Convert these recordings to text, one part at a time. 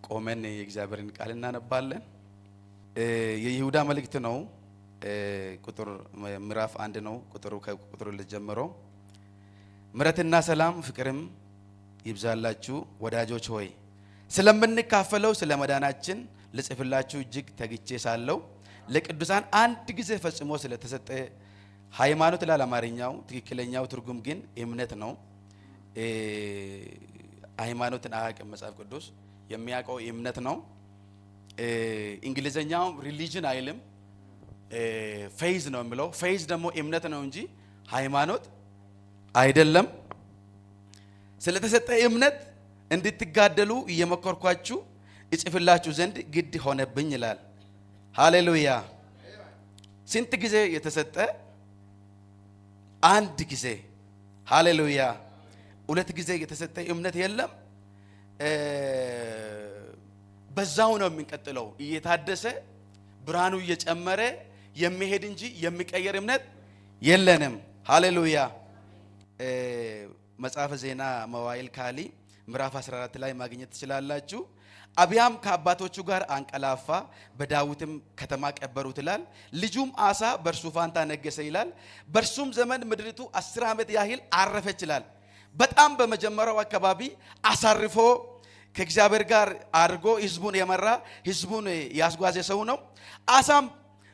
ቆመን የእግዚአብሔርን ቃል እናነባለን። የይሁዳ መልእክት ነው። ቁጥር ምዕራፍ 1 ነው። ቁጥሩ ከቁጥሩ ጀምሮ ምሕረትና ሰላም ፍቅርም ይብዛላችሁ ወዳጆች ሆይ፣ ስለምንካፈለው ስለ መዳናችን ልጽፍላችሁ እጅግ ተግቼ ሳለሁ ለቅዱሳን አንድ ጊዜ ፈጽሞ ስለተሰጠ ሃይማኖት ይላል አማርኛው። ትክክለኛው ትርጉም ግን እምነት ነው። ሃይማኖትን አያውቅም መጽሐፍ ቅዱስ፣ የሚያውቀው እምነት ነው። እንግሊዘኛው religion አይልም፣ faith ነው የሚለው። Faith ደግሞ እምነት ነው እንጂ ሃይማኖት አይደለም። ስለተሰጠ እምነት እንድትጋደሉ እየመከርኳችሁ እጽፍላችሁ ዘንድ ግድ ሆነብኝ ይላል። ሃሌሉያ። ስንት ጊዜ የተሰጠ? አንድ ጊዜ። ሃሌሉያ። ሁለት ጊዜ የተሰጠ እምነት የለም። በዛው ነው የሚቀጥለው፣ እየታደሰ ብርሃኑ እየጨመረ የሚሄድ እንጂ የሚቀየር እምነት የለንም። ሃሌሉያ። መጽሐፈ ዜና መዋዕል ካልዕ ምዕራፍ 14 ላይ ማግኘት ትችላላችሁ። አብያም ከአባቶቹ ጋር አንቀላፋ፣ በዳዊትም ከተማ ቀበሩት ይላል። ልጁም አሳ በእርሱ ፋንታ ነገሰ ይላል። በእርሱም ዘመን ምድሪቱ 10 ዓመት ያህል አረፈች ይላል። በጣም በመጀመሪያው አካባቢ አሳርፎ ከእግዚአብሔር ጋር አድርጎ ህዝቡን የመራ፣ ህዝቡን ያስጓዘ ሰው ነው። አሳም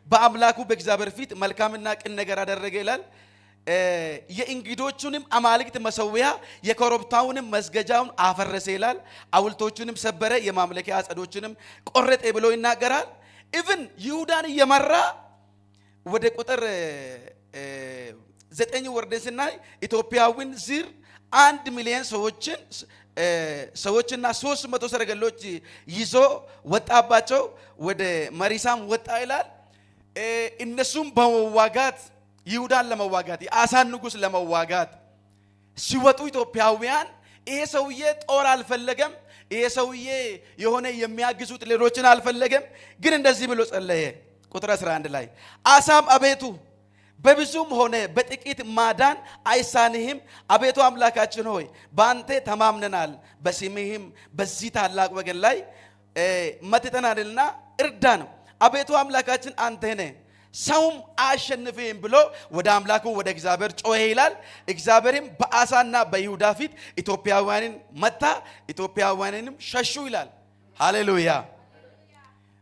በአምላኩ በእግዚአብሔር ፊት መልካምና ቅን ነገር አደረገ ይላል። የእንግዶቹንም አማልክት መሰዊያ የኮረብታውንም መስገጃውን አፈረሰ ይላል። ሐውልቶቹንም ሰበረ፣ የማምለኪያ አጸዶችንም ቆረጠ ብሎ ይናገራል። Even ይሁዳን እየመራ ወደ ቁጥር 9 ወርደን ስናይ ኢትዮጵያዊን ዚር 1 ሚሊዮን ሰዎችና 300 ሰረገሎች ይዞ ወጣባቸው። ወደ መሪሳም ወጣ ይላል። እነሱም በመዋጋት፣ ይሁዳን ለመዋጋት፣ የአሳን ንጉሥ ለመዋጋት ሲወጡ ኢትዮጵያውያን ይሄ ሰውዬ ጦር አልፈለገም። ይሄ ሰውዬ የሆነ የሚያግዙት ሌሎችን አልፈለገም። ግን እንደዚህ ብሎ ጸለየ። ቁጥር 11 ላይ አሳም አቤቱ በብዙም ሆነ በጥቂት ማዳን አይሳንህም። አቤቱ አምላካችን ሆይ በአንተ ተማምነናል፣ በስምህም በዚህ ታላቅ ወገን ላይ መጥተናልና እርዳን። አቤቱ አምላካችን አንተ ነህ፣ ሰውም አያሸንፍህም ብሎ ወደ አምላኩ ወደ እግዚአብሔር ጮኸ ይላል። እግዚአብሔርም በአሳና በይሁዳ ፊት ኢትዮጵያውያንን መታ፣ ኢትዮጵያውያንንም ሸሹ ይላል። ሃሌሉያ።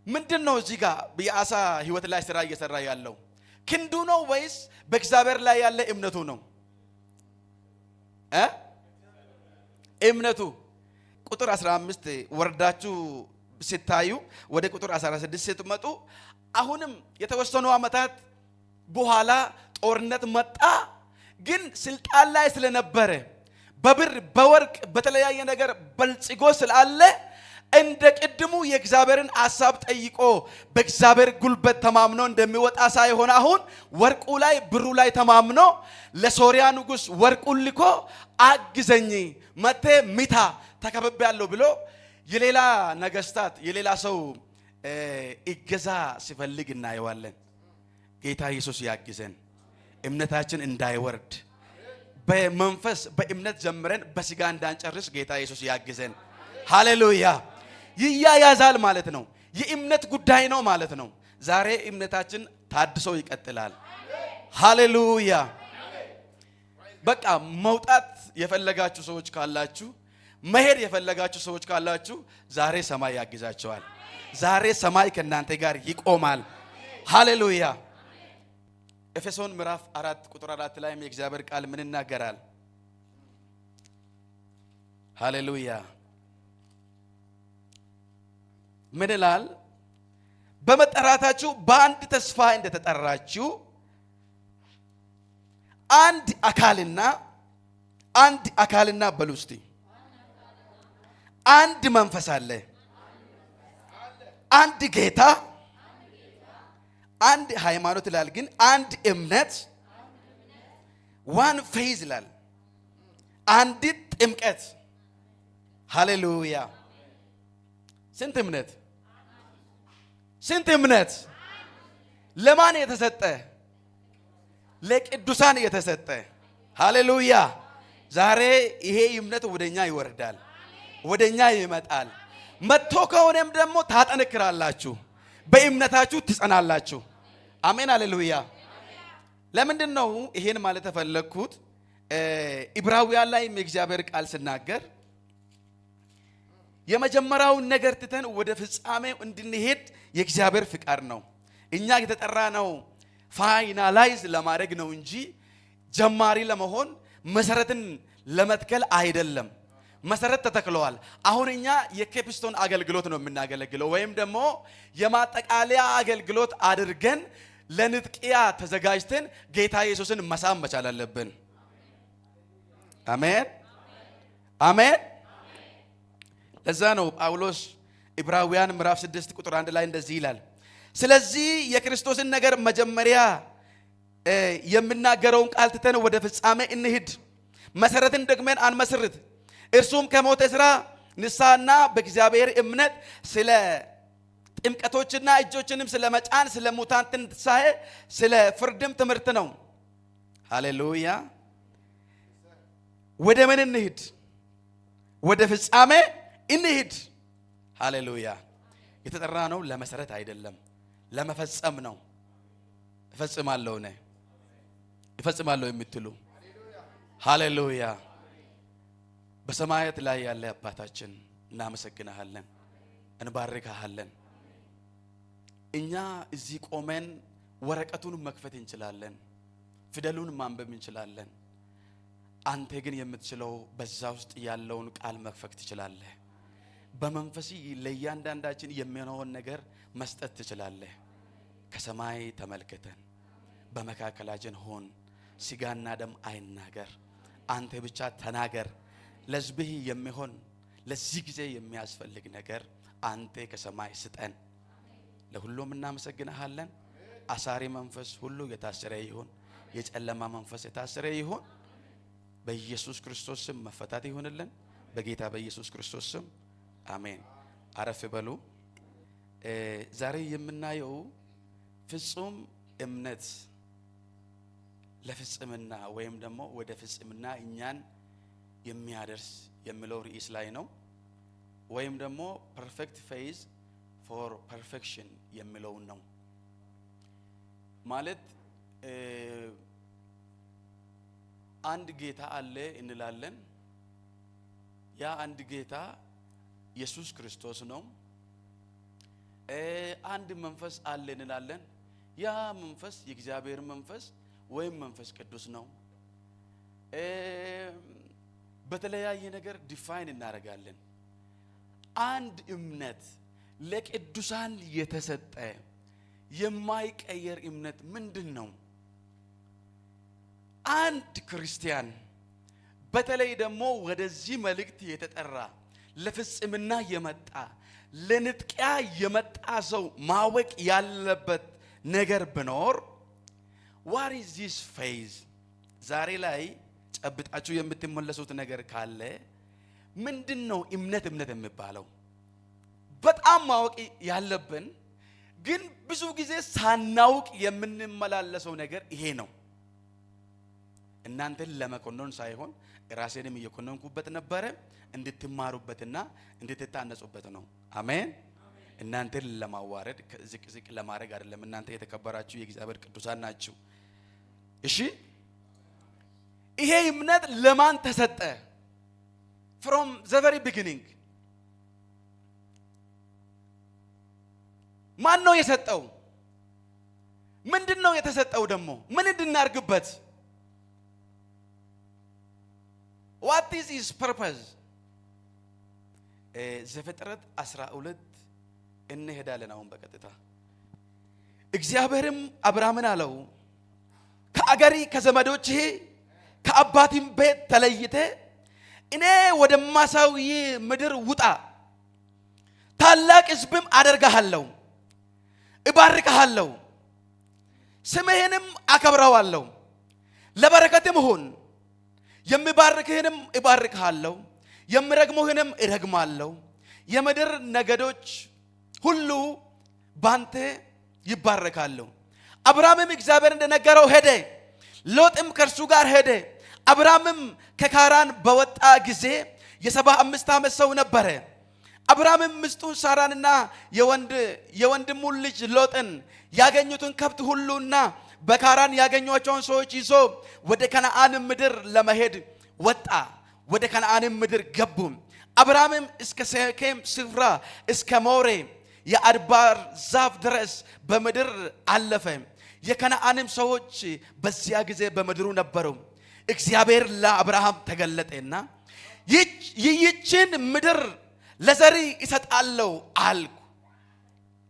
ምንድን ነው እዚህ ጋር የአሳ ህይወት ላይ ስራ እየሰራ ያለው? ክንዱ ነው ወይስ በእግዚአብሔር ላይ ያለ እምነቱ ነው? እምነቱ። ቁጥር 15 ወርዳችሁ ስታዩ ወደ ቁጥር 16 ስትመጡ አሁንም የተወሰኑ ዓመታት በኋላ ጦርነት መጣ። ግን ስልጣን ላይ ስለነበረ፣ በብር በወርቅ በተለያየ ነገር በልጽጎ ስላለ እንደ ቅድሙ የእግዚአብሔርን ሐሳብ ጠይቆ በእግዚአብሔር ጉልበት ተማምኖ እንደሚወጣ ሳይሆን አሁን ወርቁ ላይ ብሩ ላይ ተማምኖ ለሶርያ ንጉሥ ወርቁን ልኮ አግዘኝ፣ መጥተህ ምታ፣ ተከብቤያለሁ ብሎ የሌላ ነገስታት የሌላ ሰው እገዛ ሲፈልግ እናየዋለን። ጌታ ኢየሱስ ያግዘን፣ እምነታችን እንዳይወርድ፣ በመንፈስ በእምነት ጀምረን በስጋ እንዳንጨርስ ጌታ ኢየሱስ ያግዘን። ሃሌሉያ። ይያያዛል ማለት ነው። የእምነት ጉዳይ ነው ማለት ነው። ዛሬ እምነታችን ታድሶ ይቀጥላል። ሃሌሉያ። በቃ መውጣት የፈለጋችሁ ሰዎች ካላችሁ፣ መሄድ የፈለጋችሁ ሰዎች ካላችሁ ዛሬ ሰማይ ያግዛችኋል። ዛሬ ሰማይ ከእናንተ ጋር ይቆማል። ሃሌሉያ። ኤፌሶን ምዕራፍ 4 ቁጥር 4 ላይም የእግዚአብሔር ቃል ምን ይናገራል? ሃሌሉያ። ምን ይላል? በመጠራታችሁ በአንድ ተስፋ እንደተጠራችሁ አንድ አካልና፣ አንድ አካልና በሉ እስቲ፣ አንድ መንፈስ አለ፣ አንድ ጌታ፣ አንድ ሃይማኖት ይላል፣ ግን አንድ እምነት፣ one faith ይላል፣ አንዲት ጥምቀት። ሃሌሉያ። ስንት እምነት? ስንት እምነት? ለማን የተሰጠ? ለቅዱሳን የተሰጠ። ሃሌሉያ። ዛሬ ይሄ እምነት ወደኛ ይወርዳል፣ ወደኛ ይመጣል። መጥቶ ከሆነም ደግሞ ታጠነክራላችሁ፣ በእምነታችሁ ትጸናላችሁ። አሜን፣ አሌሉያ። ለምንድን ነው ይሄን ማለት የፈለግኩት? ዕብራውያን ላይም የእግዚአብሔር ቃል ስናገር የመጀመሪያውን ነገር ትተን ወደ ፍጻሜው እንድንሄድ የእግዚአብሔር ፍቃድ ነው። እኛ የተጠራነው finalize ለማድረግ ነው እንጂ ጀማሪ ለመሆን፣ መሰረትን ለመትከል አይደለም። መሰረት ተተክለዋል። አሁን እኛ የ capstone አገልግሎት ነው የምናገለግለው፣ ወይም ደግሞ የማጠቃለያ አገልግሎት አድርገን ለንጥቂያ ተዘጋጅተን ጌታ ኢየሱስን መሳም መቻል አለብን። አሜን፣ አሜን። ለዛ ነው ጳውሎስ ዕብራውያን ምዕራፍ 6 ቁጥር 1 ላይ እንደዚህ ይላል። ስለዚህ የክርስቶስን ነገር መጀመሪያ የሚናገረውን ቃል ትተን ወደ ፍጻሜ እንሂድ። መሰረትን ደግመን አንመስርት። እርሱም ከሞተ ሥራ ንስሐና በእግዚአብሔር እምነት፣ ስለ ጥምቀቶችና እጆችንም ስለ መጫን፣ ስለ ሙታን ትንሣኤ፣ ስለ ፍርድም ትምህርት ነው። ሃሌሉያ። ወደ ምን እንሂድ? ወደ ፍጻሜ እንሂድ። ሃሌሉያ። የተጠራነው ለመሰረት አይደለም፣ ለመፈጸም ነው። እፈጽማለሁ፣ እኔ እፈጽማለሁ የምትሉ፣ ሃሌሉያ። በሰማያት ላይ ያለ አባታችን፣ እናመሰግንሃለን፣ እንባርክሃለን። እኛ እዚህ ቆመን ወረቀቱን መክፈት እንችላለን፣ ፊደሉን ማንበብ እንችላለን። አንተ ግን የምትችለው በዛ ውስጥ ያለውን ቃል መክፈት ትችላለህ። በመንፈስ ለእያንዳንዳችን የሚሆነውን ነገር መስጠት ትችላለህ። ከሰማይ ተመልክተን በመካከላችን ሆን። ስጋና ደም አይናገር፣ አንተ ብቻ ተናገር። ለሕዝብህ የሚሆን፣ ለዚህ ጊዜ የሚያስፈልግ ነገር አንተ ከሰማይ ስጠን። ለሁሉም እናመሰግንሃለን። አሳሪ መንፈስ ሁሉ የታሰረ ይሁን። የጨለማ መንፈስ የታሰረ ይሁን። በኢየሱስ ክርስቶስ ስም መፈታት ይሁንልን። በጌታ በኢየሱስ ክርስቶስ ስም አሜን። አረፍ በሉ። ዛሬ የምናየው ፍጹም እምነት ለፍጽምና ወይም ደግሞ ወደ ፍጽምና እኛን የሚያደርስ የሚለው ርዕስ ላይ ነው። ወይም ደግሞ perfect faith for perfection የሚለውን ነው። ማለት አንድ ጌታ አለ እንላለን። ያ አንድ ጌታ ኢየሱስ ክርስቶስ ነው። አንድ መንፈስ አለ እንላለን። ያ መንፈስ የእግዚአብሔር መንፈስ ወይም መንፈስ ቅዱስ ነው። በተለያየ ነገር define እናደርጋለን። አንድ እምነት፣ ለቅዱሳን የተሰጠ የማይቀየር እምነት ምንድን ነው? አንድ ክርስቲያን፣ በተለይ ደግሞ ወደዚህ መልእክት የተጠራ፣ ለፍጽምና የመጣ፣ ለንጥቂያ የመጣ ሰው ማወቅ ያለበት ነገር ቢኖር what is this faith? ዛሬ ላይ ጨብጣችሁ የምትመለሱት ነገር ካለ ምንድን ነው እምነት እምነት የሚባለው? በጣም ማወቅ ያለብን ግን ብዙ ጊዜ ሳናውቅ የምንመላለሰው ነገር ይሄ ነው። እናንተን ለመኮነን ሳይሆን ራሴንም እየኮነንኩበት ነበረ፣ እንድትማሩበትና እንድትታነጹበት ነው። አሜን። እናንተን ለማዋረድ፣ ዝቅ ዝቅ ለማድረግ አይደለም። እናንተ የተከበራችሁ የእግዚአብሔር ቅዱሳን ናችሁ። እሺ፣ ይሄ እምነት ለማን ተሰጠ? From the very beginning ማን ነው የሰጠው? ምንድን ነው የተሰጠው? ደግሞ ምን እንድናርግበት? What is his purpose? ዘፍጥረት 12 እንሄዳለን አሁን በቀጥታ። እግዚአብሔርም አብርሃምን አለው፣ ከአገርህ፣ ከዘመዶችህ፣ ከአባትህም ቤት ተለይተህ እኔ ወደማሳይህ ምድር ውጣ፣ ታላቅ ሕዝብም አደርግሃለሁ፣ እባርክሃለሁ፣ ስምህንም አከብረዋለሁ፣ ለበረከትም ሁን። የሚባርክህንም እባርክሃለሁ፣ የሚረግሙህንም እረግማለሁ። የምድር ነገዶች ሁሉ ባንተ ይባረካሉ። አብርሃምም እግዚአብሔር እንደነገረው ሄደ፣ ሎጥም ከእርሱ ጋር ሄደ። አብርሃምም ከካራን በወጣ ጊዜ የ75 ዓመት ሰው ነበረ። አብርሃምም ሚስቱን ሳራንና የወንድሙን ልጅ ሎጥን፣ ያገኙትን ከብት ሁሉና በካራን ያገኟቸውን ሰዎች ይዞ ወደ ከነአን ምድር ለመሄድ ወጣ። ወደ ከነአንም ምድር ገቡ። አብርሃምም እስከ ሴኬም ስፍራ፣ እስከ ሞሬ የአድባር ዛፍ ድረስ በምድር አለፈ። የከነአንም ሰዎች በዚያ ጊዜ በምድሩ ነበሩ። እግዚአብሔር ለአብርሃም ተገለጠና "ይህችን ምድር ለዘርህ እሰጣለሁ አልኩ።"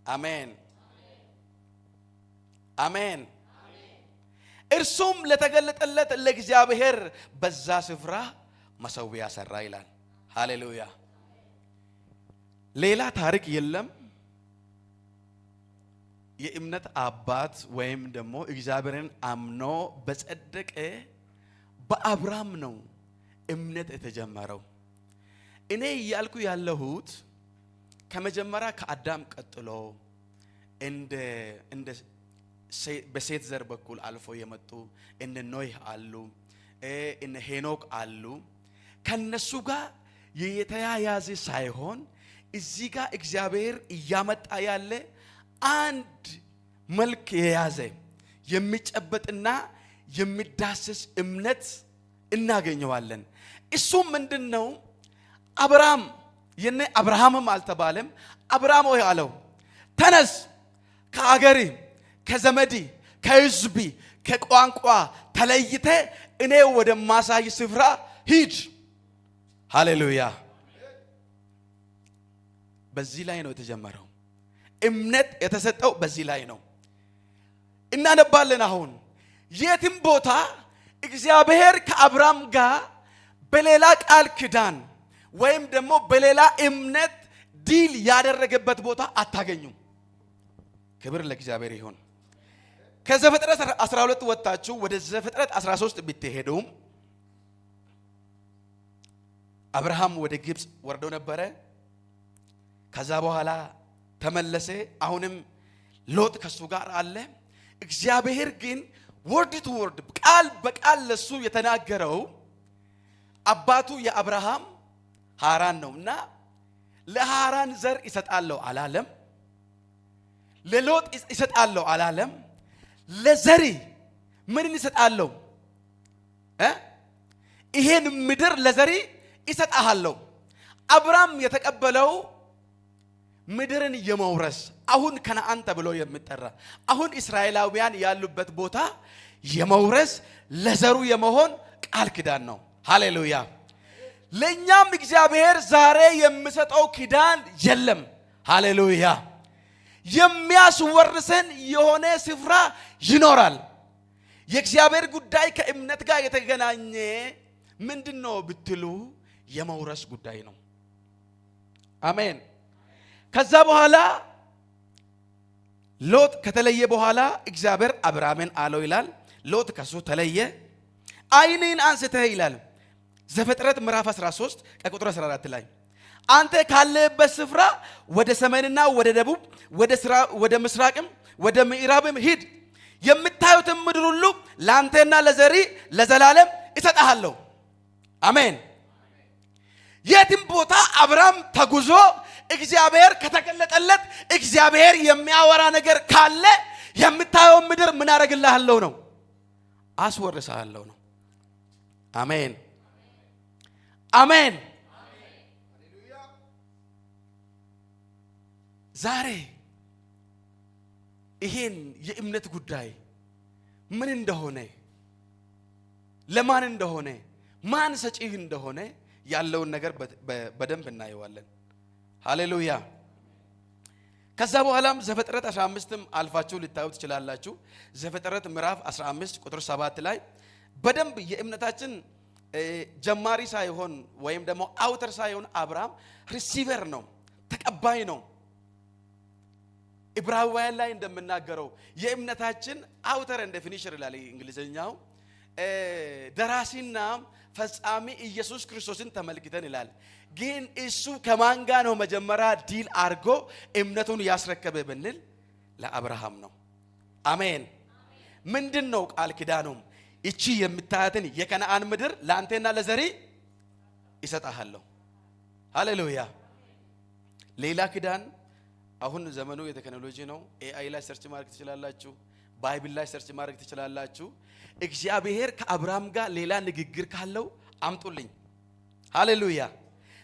አሜን አሜን። እርሱም ለተገለጠለት ለእግዚአብሔር በዛ ስፍራ መሠዊያ ሰራ ይላል። ሃሌሉያ። ሌላ ታሪክ የለም። የእምነት አባት ወይም ደግሞ እግዚአብሔርን አምኖ በጸደቀ በአብርሃም ነው እምነት የተጀመረው። እኔ እያልኩ ያለሁት ከመጀመሪያ ከአዳም ቀጥሎ እንደ በሴት ዘር በኩል አልፎ የመጡ እነ ኖህ አሉ፣ እነ ሄኖክ አሉ። ከነሱ ጋር የተያያዘ ሳይሆን እዚህ ጋር እግዚአብሔር እያመጣ ያለ አንድ መልክ የያዘ የሚጨበጥና የሚዳሰስ እምነት እናገኘዋለን። እሱም ምንድን ነው? አብርሃም፣ የነ አብርሃምም አልተባለም። አብርሃም ሆይ አለው፣ ተነስ፣ ከአገርህ፣ ከዘመድህ፣ ከሕዝብህ፣ ከቋንቋህ ተለይተህ እኔ ወደማሳይህ ስፍራ ሂድ። ሃሌሉያ። በዚህ ላይ ነው የተጀመረው። እምነት የተሰጠው በዚህ ላይ ነው። እናነባለን። አሁን የትም ቦታ እግዚአብሔር ከአብርሃም ጋር በሌላ ቃል ኪዳን ወይም ደግሞ በሌላ እምነት deal ያደረገበት ቦታ አታገኙም። ክብር ለእግዚአብሔር ይሁን። ከዘፍጥረት 12 ወጥታችሁ ወደ ዘፍጥረት 13 ብትሄዱም አብርሃም ወደ ግብፅ ወርዶ ነበረ። ከዛ በኋላ ተመለሰ። አሁንም ሎጥ ከሱ ጋር አለ። እግዚአብሔር ግን word to word፣ ቃል በቃል ለሱ የተናገረው አባቱ የአብርሃም ሃራን ነው እና ለሃራን ዘር እሰጣለሁ አላለም። ለሎጥ እሰጣለሁ አላለም። ለዘርህ ምንን እሰጣለሁ? ይሄን ምድር ለዘርህ እሰጥሃለሁ። አብርሃም የተቀበለው ምድርን የመውረስ፣ አሁን ከነአን ተብሎ የሚጠራ፣ አሁን እስራኤላውያን ያሉበት ቦታ የመውረስ፣ ለዘሩ የመሆን ቃል ኪዳን ነው። ሃሌሉያ። ለእኛም እግዚአብሔር ዛሬ የሚሰጠው ኪዳን የለም። ሃሌሉያ። የሚያስወርሰን የሆነ ስፍራ ይኖራል። የእግዚአብሔር ጉዳይ ከእምነት ጋር የተገናኘ ምንድን ነው ብትሉ የመውረስ ጉዳይ ነው። አሜን። ከዛ በኋላ ሎጥ ከተለየ በኋላ እግዚአብሔር አብርሃምን አለው ይላል። ሎጥ ከሱ ተለየ። ዓይንህን አንስተህ ይላል ዘፍጥረት ምዕራፍ 13 ከቁጥር 14 ላይ፣ አንተ ካለህበት ስፍራ ወደ ሰሜንና ወደ ደቡብ፣ ወደ ምስራቅም ወደ ምዕራብም ሂድ፣ የምታዩትን ምድር ሁሉ ለአንተና ለዘርህ ለዘላለም እሰጥሃለሁ። አሜን። የትም ቦታ አብርሃም ተጉዞ እግዚአብሔር ከተገለጠለት፣ እግዚአብሔር የሚያወራ ነገር ካለ የምታየውን ምድር ምን አደርግልሃለሁ ነው? አስወርስሃለሁ ነው። አሜን አሜን። ዛሬ ይሄን የእምነት ጉዳይ ምን እንደሆነ፣ ለማን እንደሆነ፣ ማን ሰጪህ እንደሆነ ያለውን ነገር በደንብ እናየዋለን። ሃሌሉያ። ከዛ በኋላም ዘፍጥረት 15ም አልፋችሁ ልታዩ ትችላላችሁ። ዘፍጥረት ምዕራፍ 15 ቁጥር 7 ላይ በደንብ የእምነታችን ጀማሪ ሳይሆን ወይም ደግሞ author ሳይሆን አብርሃም receiver ነው፣ ተቀባይ ነው። ዕብራውያን ላይ እንደምናገረው የእምነታችን author and finisher ይላል እንግሊዝኛው፣ ደራሲና ፈጻሚ ኢየሱስ ክርስቶስን ተመልክተን ይላል። ግን እሱ ከማን ጋር ነው መጀመሪያ deal አድርጎ እምነቱን ያስረከበ ብንል ለአብርሃም ነው። አሜን። ምንድን ነው ቃል ኪዳኑም? እቺ የምታያትን የከነአን ምድር ለአንተና ለዘርህ እሰጥሃለሁ። ሃሌሉያ። ሌላ ኪዳን አሁን ዘመኑ የቴክኖሎጂ ነው። AI ላይ search ማድረግ ትችላላችሁ። Bible ላይ search ማድረግ ትችላላችሁ። እግዚአብሔር ከአብርሃም ጋር ሌላ ንግግር ካለው አምጡልኝ። ሃሌሉያ።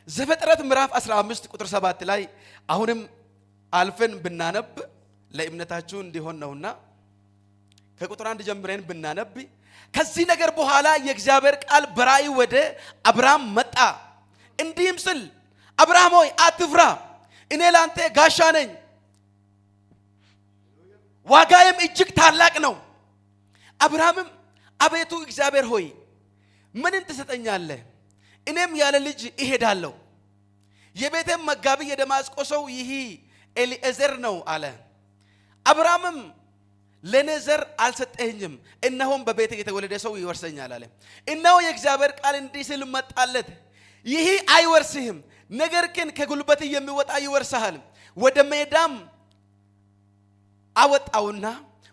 ዘፍጥረት ምዕራፍ 15 ቁጥር 7 ላይ አሁንም አልፈን ብናነብ ለእምነታችሁ እንዲሆን ነውና ከቁጥር 1 ጀምረን ብናነብ፣ ከዚህ ነገር በኋላ የእግዚአብሔር ቃል በራእይ ወደ አብርሃም መጣ፣ እንዲህም ስል፣ አብርሃም ሆይ አትፍራ፣ እኔ ላንተ ጋሻ ነኝ፣ ዋጋዬም እጅግ ታላቅ ነው። አብርሃምም አቤቱ እግዚአብሔር ሆይ ምንን ትሰጠኛለህ? እኔም ያለ ልጅ እሄዳለሁ፣ የቤቴም መጋቢ የደማስቆ ሰው ይህ ኤሊኤዘር ነው አለ። አብርሃምም ለእኔ ዘር አልሰጠኸኝም፣ እነሆም በቤቴ የተወለደ ሰው ይወርሰኛል አለ። እነሆ የእግዚአብሔር ቃል እንዲህ ሲል መጣለት፣ ይህ አይወርስህም፣ ነገር ግን ከጉልበትህ የሚወጣ ይወርስሃል። ወደ ሜዳም አወጣውና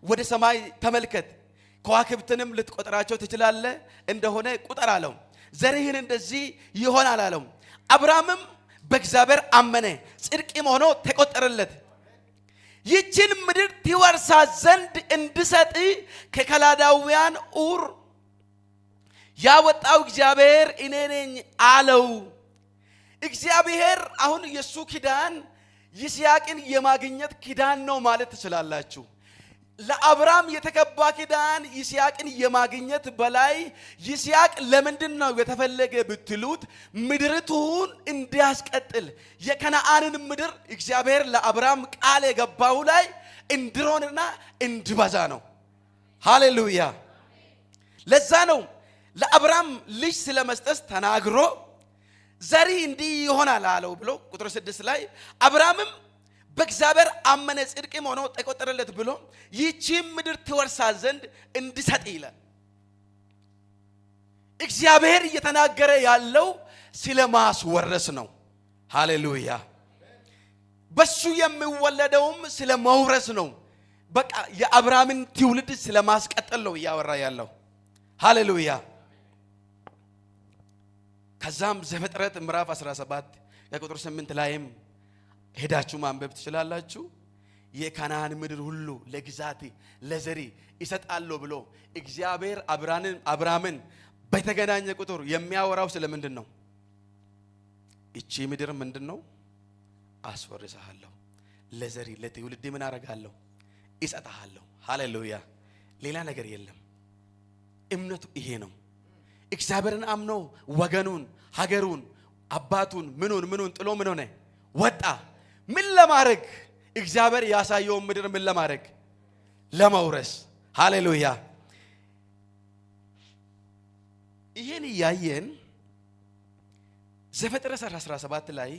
ወደ ሰማይ ተመልከት፣ ከዋክብትንም ልትቆጥራቸው ትችላለህ እንደሆነ ቁጠር አለው። ዘርህን እንደዚህ ይሆናል አለው። አብርሃምም በእግዚአብሔር አመነ፣ ጽድቅም ሆኖ ተቆጠረለት። ይህችን ምድር ትወርሳት ዘንድ እንድሰጥ ከከላዳውያን ኡር ያወጣው እግዚአብሔር እኔ ነኝ አለው። እግዚአብሔር አሁን የእሱ ኪዳን ይስሐቅን የማግኘት ኪዳን ነው ማለት ትችላላችሁ። ለአብርሃም የተገባ ኪዳን ይስሐቅን የማግኘት በላይ፣ ይስሐቅ ለምንድን ነው የተፈለገ ብትሉት ምድርቱን እንዲያስቀጥል፣ የከነዓንን ምድር እግዚአብሔር ለአብርሃም ቃል የገባው ላይ እንዲሆንና እንዲበዛ ነው። ሃሌሉያ። ለዛ ነው ለአብርሃም ልጅ ስለመስጠት ተናግሮ ዘሪ እንዲህ ይሆናል አለው ብሎ ቁጥር 6 ላይ አብርሃምም በእግዚአብሔር አመነ፣ ጽድቅም ሆኖ ተቆጠረለት ብሎ ይህቺን ምድር ትወርሳት ዘንድ እንድሰጥ ይላል። እግዚአብሔር እየተናገረ ያለው ስለ ማስወረስ ነው። ሃሌሉያ። በሱ የሚወለደውም ስለ መውረስ ነው። በቃ የአብርሃምን ትውልድ ስለ ማስቀጠል ነው እያወራ ያለው። ሃሌሉያ። ከዛም ዘፍጥረት ምዕራፍ 17 ከቁጥር 8 ላይም ሄዳችሁ ማንበብ ትችላላችሁ። የከነዓን ምድር ሁሉ ለግዛት ለዘሪ ይሰጣለሁ ብሎ እግዚአብሔር አብርሃምን በተገናኘ ቁጥር የሚያወራው ስለምንድን ነው? እቺ ምድር ምንድን ነው? አስወርሰሃለሁ፣ ለዘሪ ለትውልድ ምን አረጋለሁ? እሰጥሃለሁ። ሃሌሉያ። ሌላ ነገር የለም። እምነቱ ይሄ ነው። እግዚአብሔርን አምኖ ወገኑን፣ ሀገሩን፣ አባቱን፣ ምኑን ምኑን ጥሎ ምን ሆነ? ወጣ። ምን ለማድረግ? እግዚአብሔር ያሳየውን ምድር ምን ለማድረግ? ለመውረስ። ሃሌሉያ። ይህን እያየን ዘፍጥረት 17 ላይ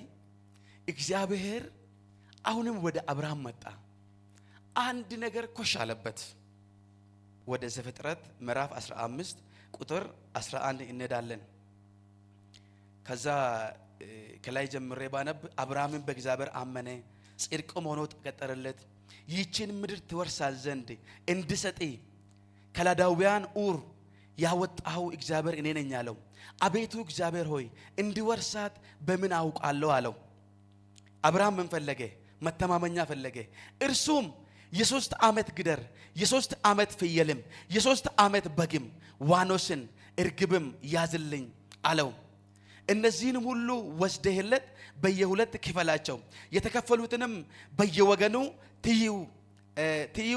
እግዚአብሔር አሁንም ወደ አብርሃም መጣ። አንድ ነገር ኮሽ አለበት። ወደ ዘፍጥረት ምዕራፍ 15 ቁጥር 11 እንሄዳለን። ከዛ ከላይ ጀምሬ ባነብ አብርሃምን በእግዚአብሔር አመነ፣ ጽድቅም ሆኖ ተቆጠረለት። ይህችን ምድር ትወርሳት ዘንድ እንድሰጥ ከለዳውያን ኡር ያወጣኸው እግዚአብሔር እኔ ነኝ አለው። አቤቱ እግዚአብሔር ሆይ እንዲወርሳት በምን አውቃለሁ አለው። አብርሃም ምን ፈለገ? መተማመኛ ፈለገ። እርሱም የ3 ዓመት ጊደር፣ የ3 ዓመት ፍየልም፣ የ3 ዓመት በግም፣ ዋኖስን እርግብም ያዝልኝ አለው። እነዚህንም ሁሉ ወስደህለት በየሁለት ክፈላቸው፣ የተከፈሉትንም በየወገኑ ትይዩ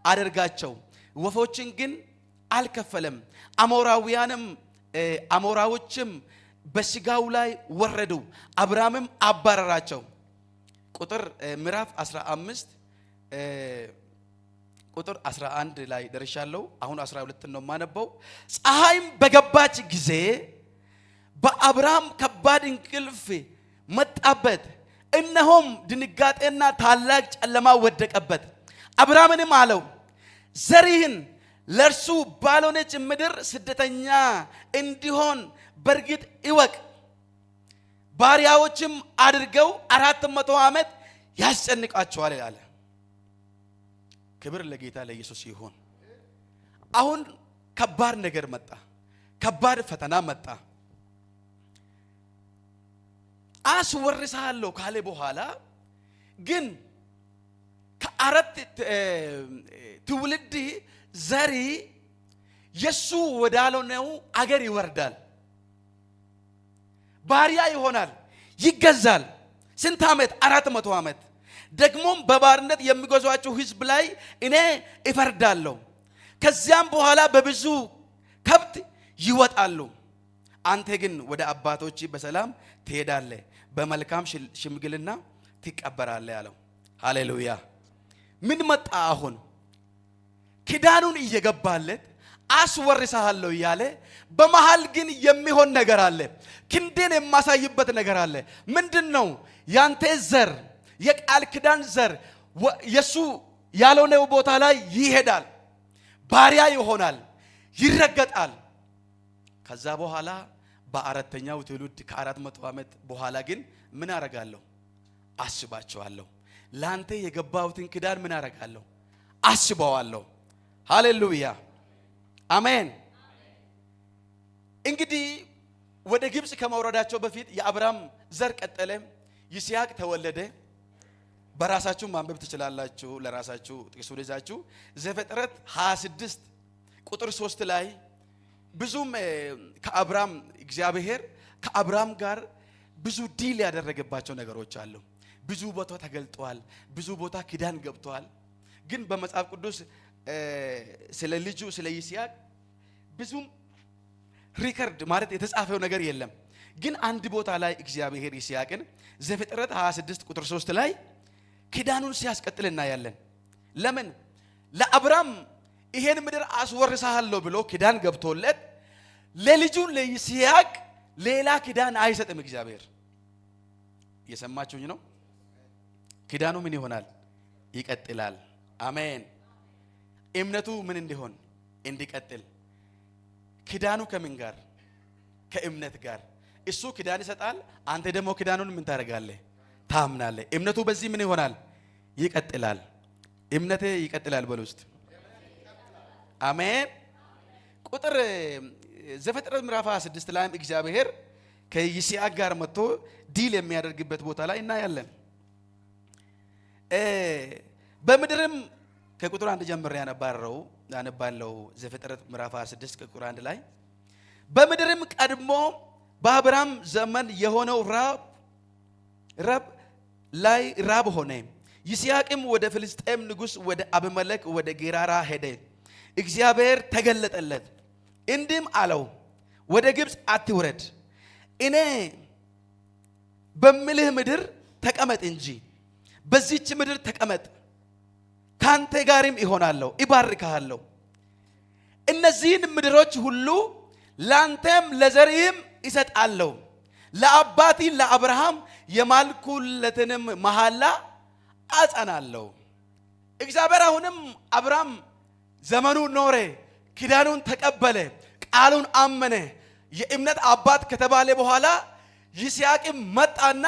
አደርጋቸው። ወፎችን ግን አልከፈለም። አሞራውያንም አሞራዎችም በስጋው ላይ ወረዱ፣ አብርሃምም አባረራቸው። ቁጥር ምዕራፍ 15 ቁጥር 11 ላይ ደርሻለሁ። አሁን 12 ነው የማነበው። ፀሐይም በገባች ጊዜ በአብርሃም ከባድ እንቅልፍ መጣበት፣ እነሆም ድንጋጤና ታላቅ ጨለማ ወደቀበት። አብርሃምንም አለው፣ ዘርህን ለእርሱ ባልሆነች ምድር ስደተኛ እንዲሆን በእርግጥ እወቅ፣ ባሪያዎችም አድርገው 400 ዓመት ያስጨንቃቸዋል አለ። ክብር ለጌታ ለኢየሱስ ይሁን። አሁን ከባድ ነገር መጣ። ከባድ ፈተና መጣ። አስወርሳለሁ ካለ በኋላ ግን ከአራት ትውልድ ዘሪ የሱ ወዳልሆነው አገር ይወርዳል፣ ባሪያ ይሆናል፣ ይገዛል። ስንት ዓመት? 400 ዓመት። ደግሞም በባርነት የሚገዟቸው ሕዝብ ላይ እኔ እፈርዳለሁ። ከዚያም በኋላ በብዙ ከብት ይወጣሉ። አንተ ግን ወደ አባቶች በሰላም ትሄዳለህ፣ በመልካም ሽምግልና ትቀበራለህ አለው። ሃሌሉያ። ምን መጣ አሁን? ኪዳኑን እየገባለት አስወርሰሃለሁ እያለ በመሃል ግን የሚሆን ነገር አለ። ክንዴን የማሳይበት ነገር አለ። ምንድን ነው? ያንተ ዘር፣ የቃል ኪዳን ዘር የሱ ያልሆነው ቦታ ላይ ይሄዳል፣ ባሪያ ይሆናል፣ ይረገጣል። ከዛ በኋላ በአራተኛው ትውልድ ከ400 ዓመት በኋላ ግን ምን አረጋለሁ? አስባቸዋለሁ። ለአንተ የገባሁትን ኪዳን ምን አረጋለሁ? አስበዋለሁ። ሃሌሉያ፣ አሜን። እንግዲህ ወደ ግብፅ ከመውረዳቸው በፊት የአብርሃም ዘር ቀጠለ። ይስሐቅ ተወለደ። በራሳችሁ ማንበብ ትችላላችሁ። ለራሳችሁ ጥቅሱን ይዛችሁ ዘፍጥረት 26 ቁጥር 3 ላይ ብዙም ከአብርሃም እግዚአብሔር ከአብርሃም ጋር ብዙ deal ያደረገባቸው ነገሮች አሉ። ብዙ ቦታ ተገልጧል። ብዙ ቦታ ኪዳን ገብቷል። ግን በመጽሐፍ ቅዱስ ስለ ልጁ ስለ ይስሐቅ ብዙም record ማለት የተጻፈው ነገር የለም። ግን አንድ ቦታ ላይ እግዚአብሔር ይስሐቅን ዘፍጥረት 26 ቁጥር 3 ላይ ኪዳኑን ሲያስቀጥል እናያለን። ለምን? ለአብርሃም ይሄን ምድር አስወርሳለሁ ብሎ ኪዳን ገብቶለት ለልጁ ለይስሐቅ ሌላ ኪዳን አይሰጥም እግዚአብሔር። እየሰማችሁኝ ነው? ኪዳኑ ምን ይሆናል? ይቀጥላል። አሜን። እምነቱ ምን እንዲሆን? እንዲቀጥል። ኪዳኑ ከምን ጋር? ከእምነት ጋር። እሱ ኪዳን ይሰጣል፣ አንተ ደግሞ ኪዳኑን ምን ታደርጋለህ? ታምናለህ። እምነቱ በዚህ ምን ይሆናል? ይቀጥላል። እምነቴ ይቀጥላል በል ውስጥ፣ አሜን። ቁጥር ዘፍጥረት ምዕራፍ 26 ላይም እግዚአብሔር ከይስሐቅ ጋር መጥቶ deal የሚያደርግበት ቦታ ላይ እናያለን። በምድርም ከቁጥር 1 ጀምሬ ያነባለው፣ ዘፍጥረት ምዕራፍ 26 ከቁጥር 1 ላይ፣ በምድርም ቀድሞ በአብርሃም ዘመን የሆነው ራብ ላይ ራብ ሆነ። ይስሐቅም ወደ ፍልስጤም ንጉሥ ወደ አቢሜሌክ ወደ ጌራራ ሄደ። እግዚአብሔር ተገለጠለት፣ እንዲህም አለው፣ ወደ ግብፅ አትውረድ፣ እኔ በምልህ ምድር ተቀመጥ እንጂ። በዚህች ምድር ተቀመጥ፣ ካንተ ጋርም እሆናለሁ፣ እባርክሃለሁ። እነዚህን ምድሮች ሁሉ ላንተም ለዘርህም እሰጣለሁ። ለአባትህ ለአብርሃም የማልኩለትንም መሐላ አጸናለሁ። እግዚአብሔር አሁንም አብርሃም ዘመኑን ኖረ፣ ኪዳኑን ተቀበለ፣ ቃሉን አመነ። የእምነት አባት ከተባለ በኋላ ይስሐቅም መጣና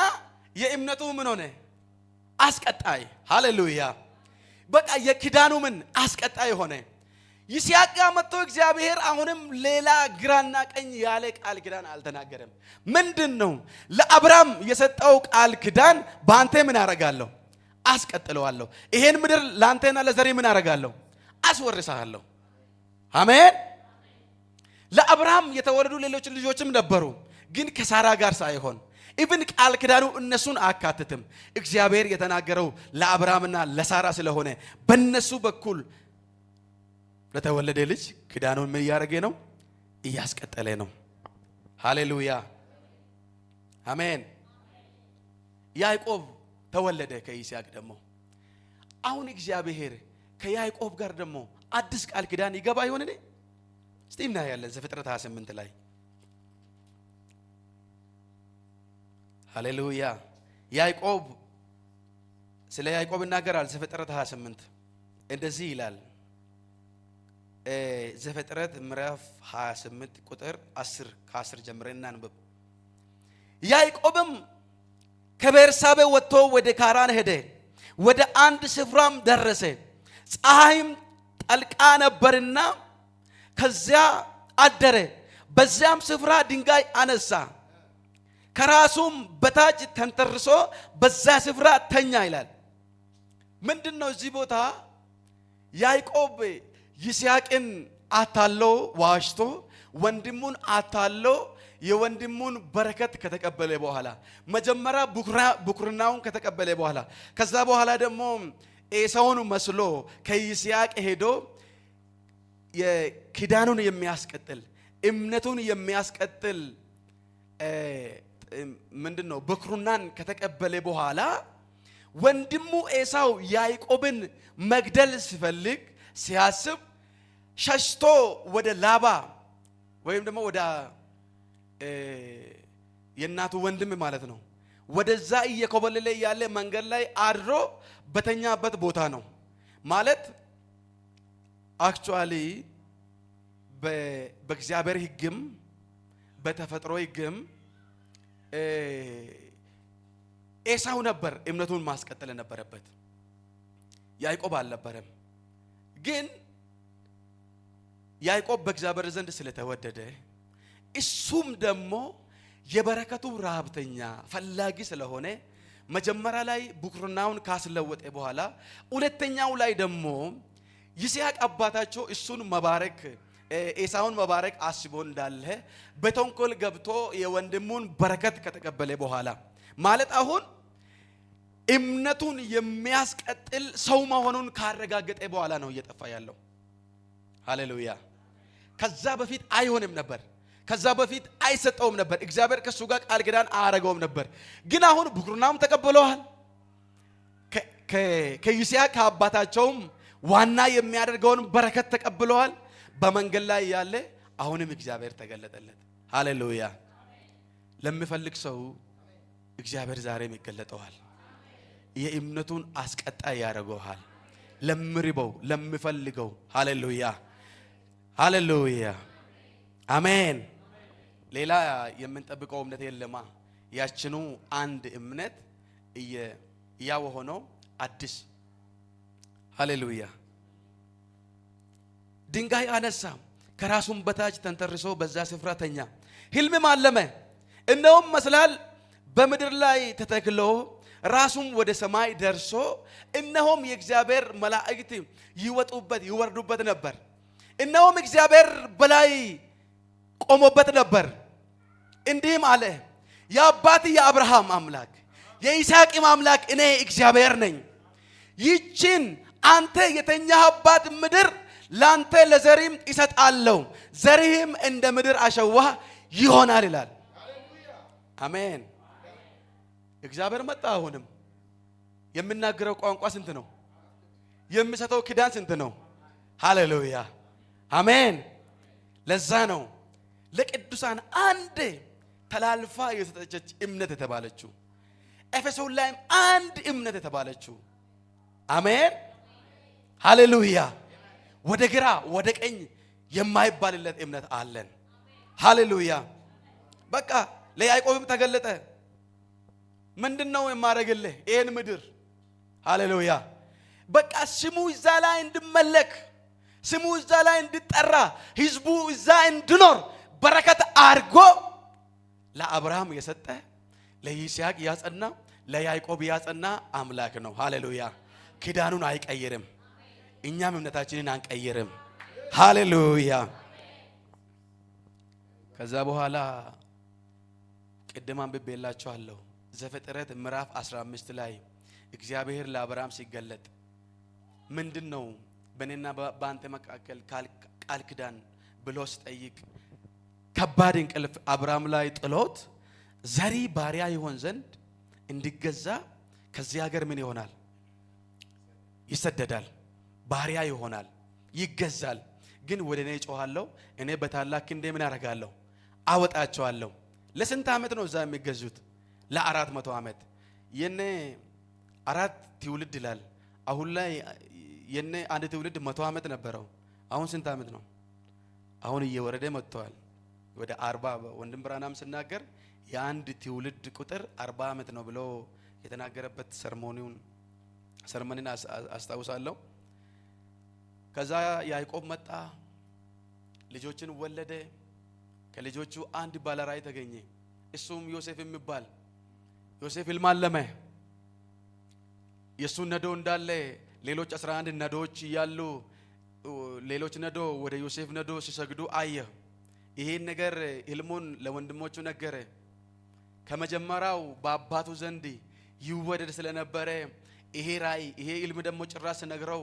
የእምነቱ ምን ሆነ? አስቀጣይ። ሃሌሉያ። በቃ የኪዳኑ ምን አስቀጣይ ሆነ። ይስሐቅ ጋር መጥቶ እግዚአብሔር አሁንም ሌላ ግራና ቀኝ ያለ ቃል ኪዳን አልተናገረም። ምንድን ነው? ለአብርሃም የሰጠው ቃል ኪዳን በአንተ ምን አረጋለሁ? አስቀጥለዋለሁ። ይሄን ምድር ለአንተና ለዘርህ ምን አረጋለሁ? አስወርሰሃለሁ። አሜን። ለአብርሃም የተወለዱ ሌሎች ልጆችም ነበሩ፣ ግን ከሳራ ጋር ሳይሆን even ቃል ኪዳኑ እነሱን አያካትትም። እግዚአብሔር የተናገረው ለአብርሃምና ለሳራ ስለሆነ በእነሱ በኩል ለተወለደ ልጅ ኪዳኑን ምን እያደረገ ነው? እያስቀጠለ ነው። ሃሌሉያ፣ አሜን። ያዕቆብ ተወለደ ከይስሐቅ ደግሞ። አሁን እግዚአብሔር ከያዕቆብ ጋር ደግሞ አዲስ ቃል ኪዳን ይገባ ይሆን? እስቲ እናያለን ዘፍጥረት 28 ላይ። ሃሌሉያ። ያዕቆብ፣ ስለ ያዕቆብ ይናገራል። ዘፍጥረት 28 እንደዚህ ይላል። ዘፍጥረት ምዕራፍ 28 ቁጥር 10፣ ከ10 ጀምረን እናንብብ። ያዕቆብም ከቤርሳቤ ወጥቶ ወደ ካራን ሄደ፣ ወደ አንድ ስፍራም ደረሰ። ፀሐይም ጠልቃ ነበርና ከዚያ አደረ። በዚያም ስፍራ ድንጋይ አነሳ፣ ከራሱም በታች ተንተርሶ በዛ ስፍራ ተኛ ይላል። ምንድን ነው እዚህ ቦታ ያዕቆብ ይስሐቅን አታሎ ዋሽቶ፣ ወንድሙን አታሎ የወንድሙን በረከት ከተቀበለ በኋላ፣ መጀመሪያ ብኩርናውን ከተቀበለ በኋላ፣ ከዛ በኋላ ደግሞ ኤሳውን መስሎ ከይስሐቅ ሄዶ የኪዳኑን የሚያስቀጥል፣ እምነቱን የሚያስቀጥል ምንድን ነው ብኩርናን ከተቀበለ በኋላ ወንድሙ ኤሳው ያዕቆብን መግደል ሲፈልግ፣ ሲያስብ ሸሽቶ ወደ ላባ ወይም ደግሞ ወደ የእናቱ ወንድም ማለት ነው። ወደዛ እየኮበለለ እያለ መንገድ ላይ አድሮ በተኛበት ቦታ ነው ማለት። Actually በእግዚአብሔር ሕግም በተፈጥሮ ሕግም ኤሳው ነበር እምነቱን ማስቀጠል የነበረበት፣ ያዕቆብ አልነበረም። ግን ያዕቆብ በእግዚአብሔር ዘንድ ስለተወደደ፣ እሱም ደግሞ የበረከቱ ረሃብተኛ ፈላጊ ስለሆነ፣ መጀመሪያ ላይ ብኩርናውን ካስለወጠ በኋላ ሁለተኛው ላይ ደግሞ ይስሐቅ አባታቸው እሱን መባረክ፣ ኤሳውን መባረክ አስቦ እንዳለ በተንኮል ገብቶ የወንድሙን በረከት ከተቀበለ በኋላ፣ ማለት አሁን እምነቱን የሚያስቀጥል ሰው መሆኑን ካረጋገጠ በኋላ ነው እየጠፋ ያለው። ሃሌሉያ። ከዛ በፊት አይሆንም ነበር። ከዛ በፊት አይሰጠውም ነበር። እግዚአብሔር ከእሱ ጋር ቃል ኪዳን አያደርገውም ነበር። ግን አሁን ብኩርናውም ተቀብለዋል። ከይስሐቅ ከአባታቸውም ዋና የሚያደርገውን በረከት ተቀብለዋል። በመንገድ ላይ ያለ አሁንም እግዚአብሔር ተገለጠለት። ሃሌሉያ። ለሚፈልግ ሰው እግዚአብሔር ዛሬም ይገለጠዋል። የእምነቱን አስቀጣይ ያደርገዋል። ለሚርበው፣ ለሚፈልገው። ሃሌሉያ፣ ሃሌሉያ፣ አሜን። ሌላ የምንጠብቀው እምነት የለማ። ያችኑ አንድ እምነት ያው ሆኖ አዲስ። ሃሌሉያ። ድንጋይ አነሳ፣ ከራሱም በታች ተንተርሶ በዛ ስፍራ ተኛ። ህልምም አለመ፣ እነሆም መሰላል በምድር ላይ ተተክሎ ራሱም ወደ ሰማይ ደርሶ እነሆም የእግዚአብሔር መላእክት ይወጡበት ይወርዱበት ነበር። እነሆም እግዚአብሔር በላይ ቆሞበት ነበር። እንዲህም አለ፣ የአባትህ የአብርሃም አምላክ የይስሐቅም አምላክ እኔ እግዚአብሔር ነኝ። ይህችን አንተ የተኛህባት ምድር ላንተ ለዘርህም እሰጣለሁ፣ ዘርህም እንደ ምድር አሸዋ ይሆናል ይላል። አሜን። እግዚአብሔር መጣ። አሁንም የሚናገረው ቋንቋ ስንት ነው? የሚሰጠው ኪዳን ስንት ነው? ሃሌሉያ፣ አሜን። ለዛ ነው ለቅዱሳን አንድ ተላልፋ የተሰጠች እምነት የተባለችው። ኤፌሶን ላይም አንድ እምነት የተባለችው። አሜን፣ ሃሌሉያ። ወደ ግራ ወደ ቀኝ የማይባልለት እምነት አለን። ሃሌሉያ። በቃ ለያዕቆብም ተገለጠ። ምንድን ነው የማደርግልህ? ይህን ምድር፣ ሃሌሉያ። በቃ ስሙ እዛ ላይ እንዲመለክ፣ ስሙ እዛ ላይ እንዲጠራ፣ ህዝቡ እዛ እንዲኖር በረከት አድርጎ ለአብርሃም የሰጠ፣ ለይስሐቅ ያጸና፣ ለያዕቆብ ያጸና አምላክ ነው። ሃሌሉያ። ኪዳኑን አይቀይርም። እኛም እምነታችንን አንቀይርም። ሃሌሉያ። ከዛ በኋላ ቅድም አንብቤላችኋለሁ። ዘፍጥረት ምዕራፍ 15 ላይ እግዚአብሔር ለአብርሃም ሲገለጥ ምንድን ነው በእኔና በአንተ መካከል ቃል ኪዳን ብሎ ሲጠይቅ ከባድ እንቅልፍ አብርሃም ላይ ጥሎት ዘሪ ባሪያ ይሆን ዘንድ እንዲገዛ ከዚህ ሀገር ምን ይሆናል? ይሰደዳል፣ ባሪያ ይሆናል፣ ይገዛል። ግን ወደ እኔ እጮኻለሁ፣ እኔ በታላቅ ክንዴ ምን አደርጋለሁ? አወጣቸዋለሁ። ለስንት ዓመት ነው እዛ የሚገዙት? ለ400 ዓመት። የኔ አራት ትውልድ ይላል። አሁን ላይ የኔ አንድ ትውልድ 100 ዓመት ነበረው። አሁን ስንት ዓመት ነው? አሁን እየወረደ መጥተዋል። ወደ 40። ወንድም ብርሃናም ስናገር የአንድ ትውልድ ቁጥር 40 ዓመት ነው ብሎ የተናገረበት sermon ን አስታውሳለሁ። ከዛ ያዕቆብ መጣ፣ ልጆችን ወለደ። ከልጆቹ አንድ ባለራዕይ ተገኘ። እሱም ዮሴፍ የሚባል። ዮሴፍ ህልም አለመ። የእሱን ነዶ እንዳለ ሌሎች 11 ነዶዎች እያሉ ሌሎች ነዶ ወደ ዮሴፍ ነዶ ሲሰግዱ አየ። ይሄን ነገር ህልሙን ለወንድሞቹ ነገረ። ከመጀመሪያው በአባቱ ዘንድ ይወደድ ስለነበረ ይሄ ራእይ፣ ይሄ ህልም ደግሞ ጭራሽ ሲነግረው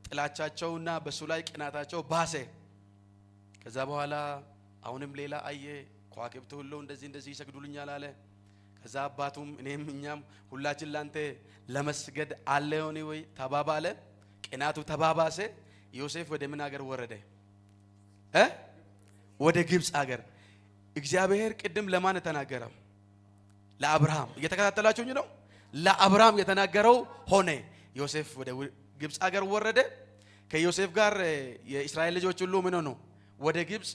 ጥላቻቸውና በሱ ላይ ቅናታቸው ባሰ። ከዛ በኋላ አሁንም ሌላ አየ። ከዋክብት ሁሉ እንደዚህ እንደዚህ ይሰግዱልኛል አለ። ከዛ አባቱም እኔም እኛም ሁላችን ላንተ ለመስገድ አለ ሆነ ወይ ተባባለ። ቅናቱ ተባባሰ። ዮሴፍ ወደ ምን ሀገር ወረደ? ወደ ግብፅ ሀገር። እግዚአብሔር ቅድም ለማን ተናገረው? ለአብርሃም። እየተከታተላችሁኝ ነው? ለአብርሃም የተናገረው ሆነ። ዮሴፍ ወደ ግብፅ ሀገር ወረደ። ከዮሴፍ ጋር የእስራኤል ልጆች ሁሉ ምን ሆኑ? ወደ ግብፅ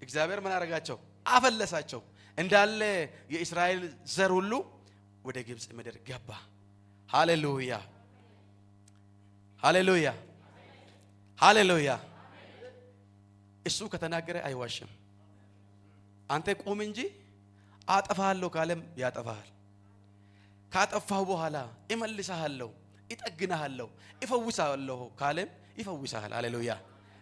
እግዚአብሔር ምን አደረጋቸው? አፈለሳቸው። እንዳለ የእስራኤል ዘር ሁሉ ወደ ግብፅ ምድር ገባ። ሃሌሉያ፣ ሃሌሉያ፣ ሃሌሉያ። እሱ ከተናገረ አይዋሽም። አንተ ቁም እንጂ አጠፋሃለሁ ካለም ያጠፋሃል። ካጠፋሁ በኋላ እመልስሃለሁ፣ እጠግንሃለሁ፣ እፈውስሃለሁ ካለም ይፈውስሃል። ሃሌሉያ።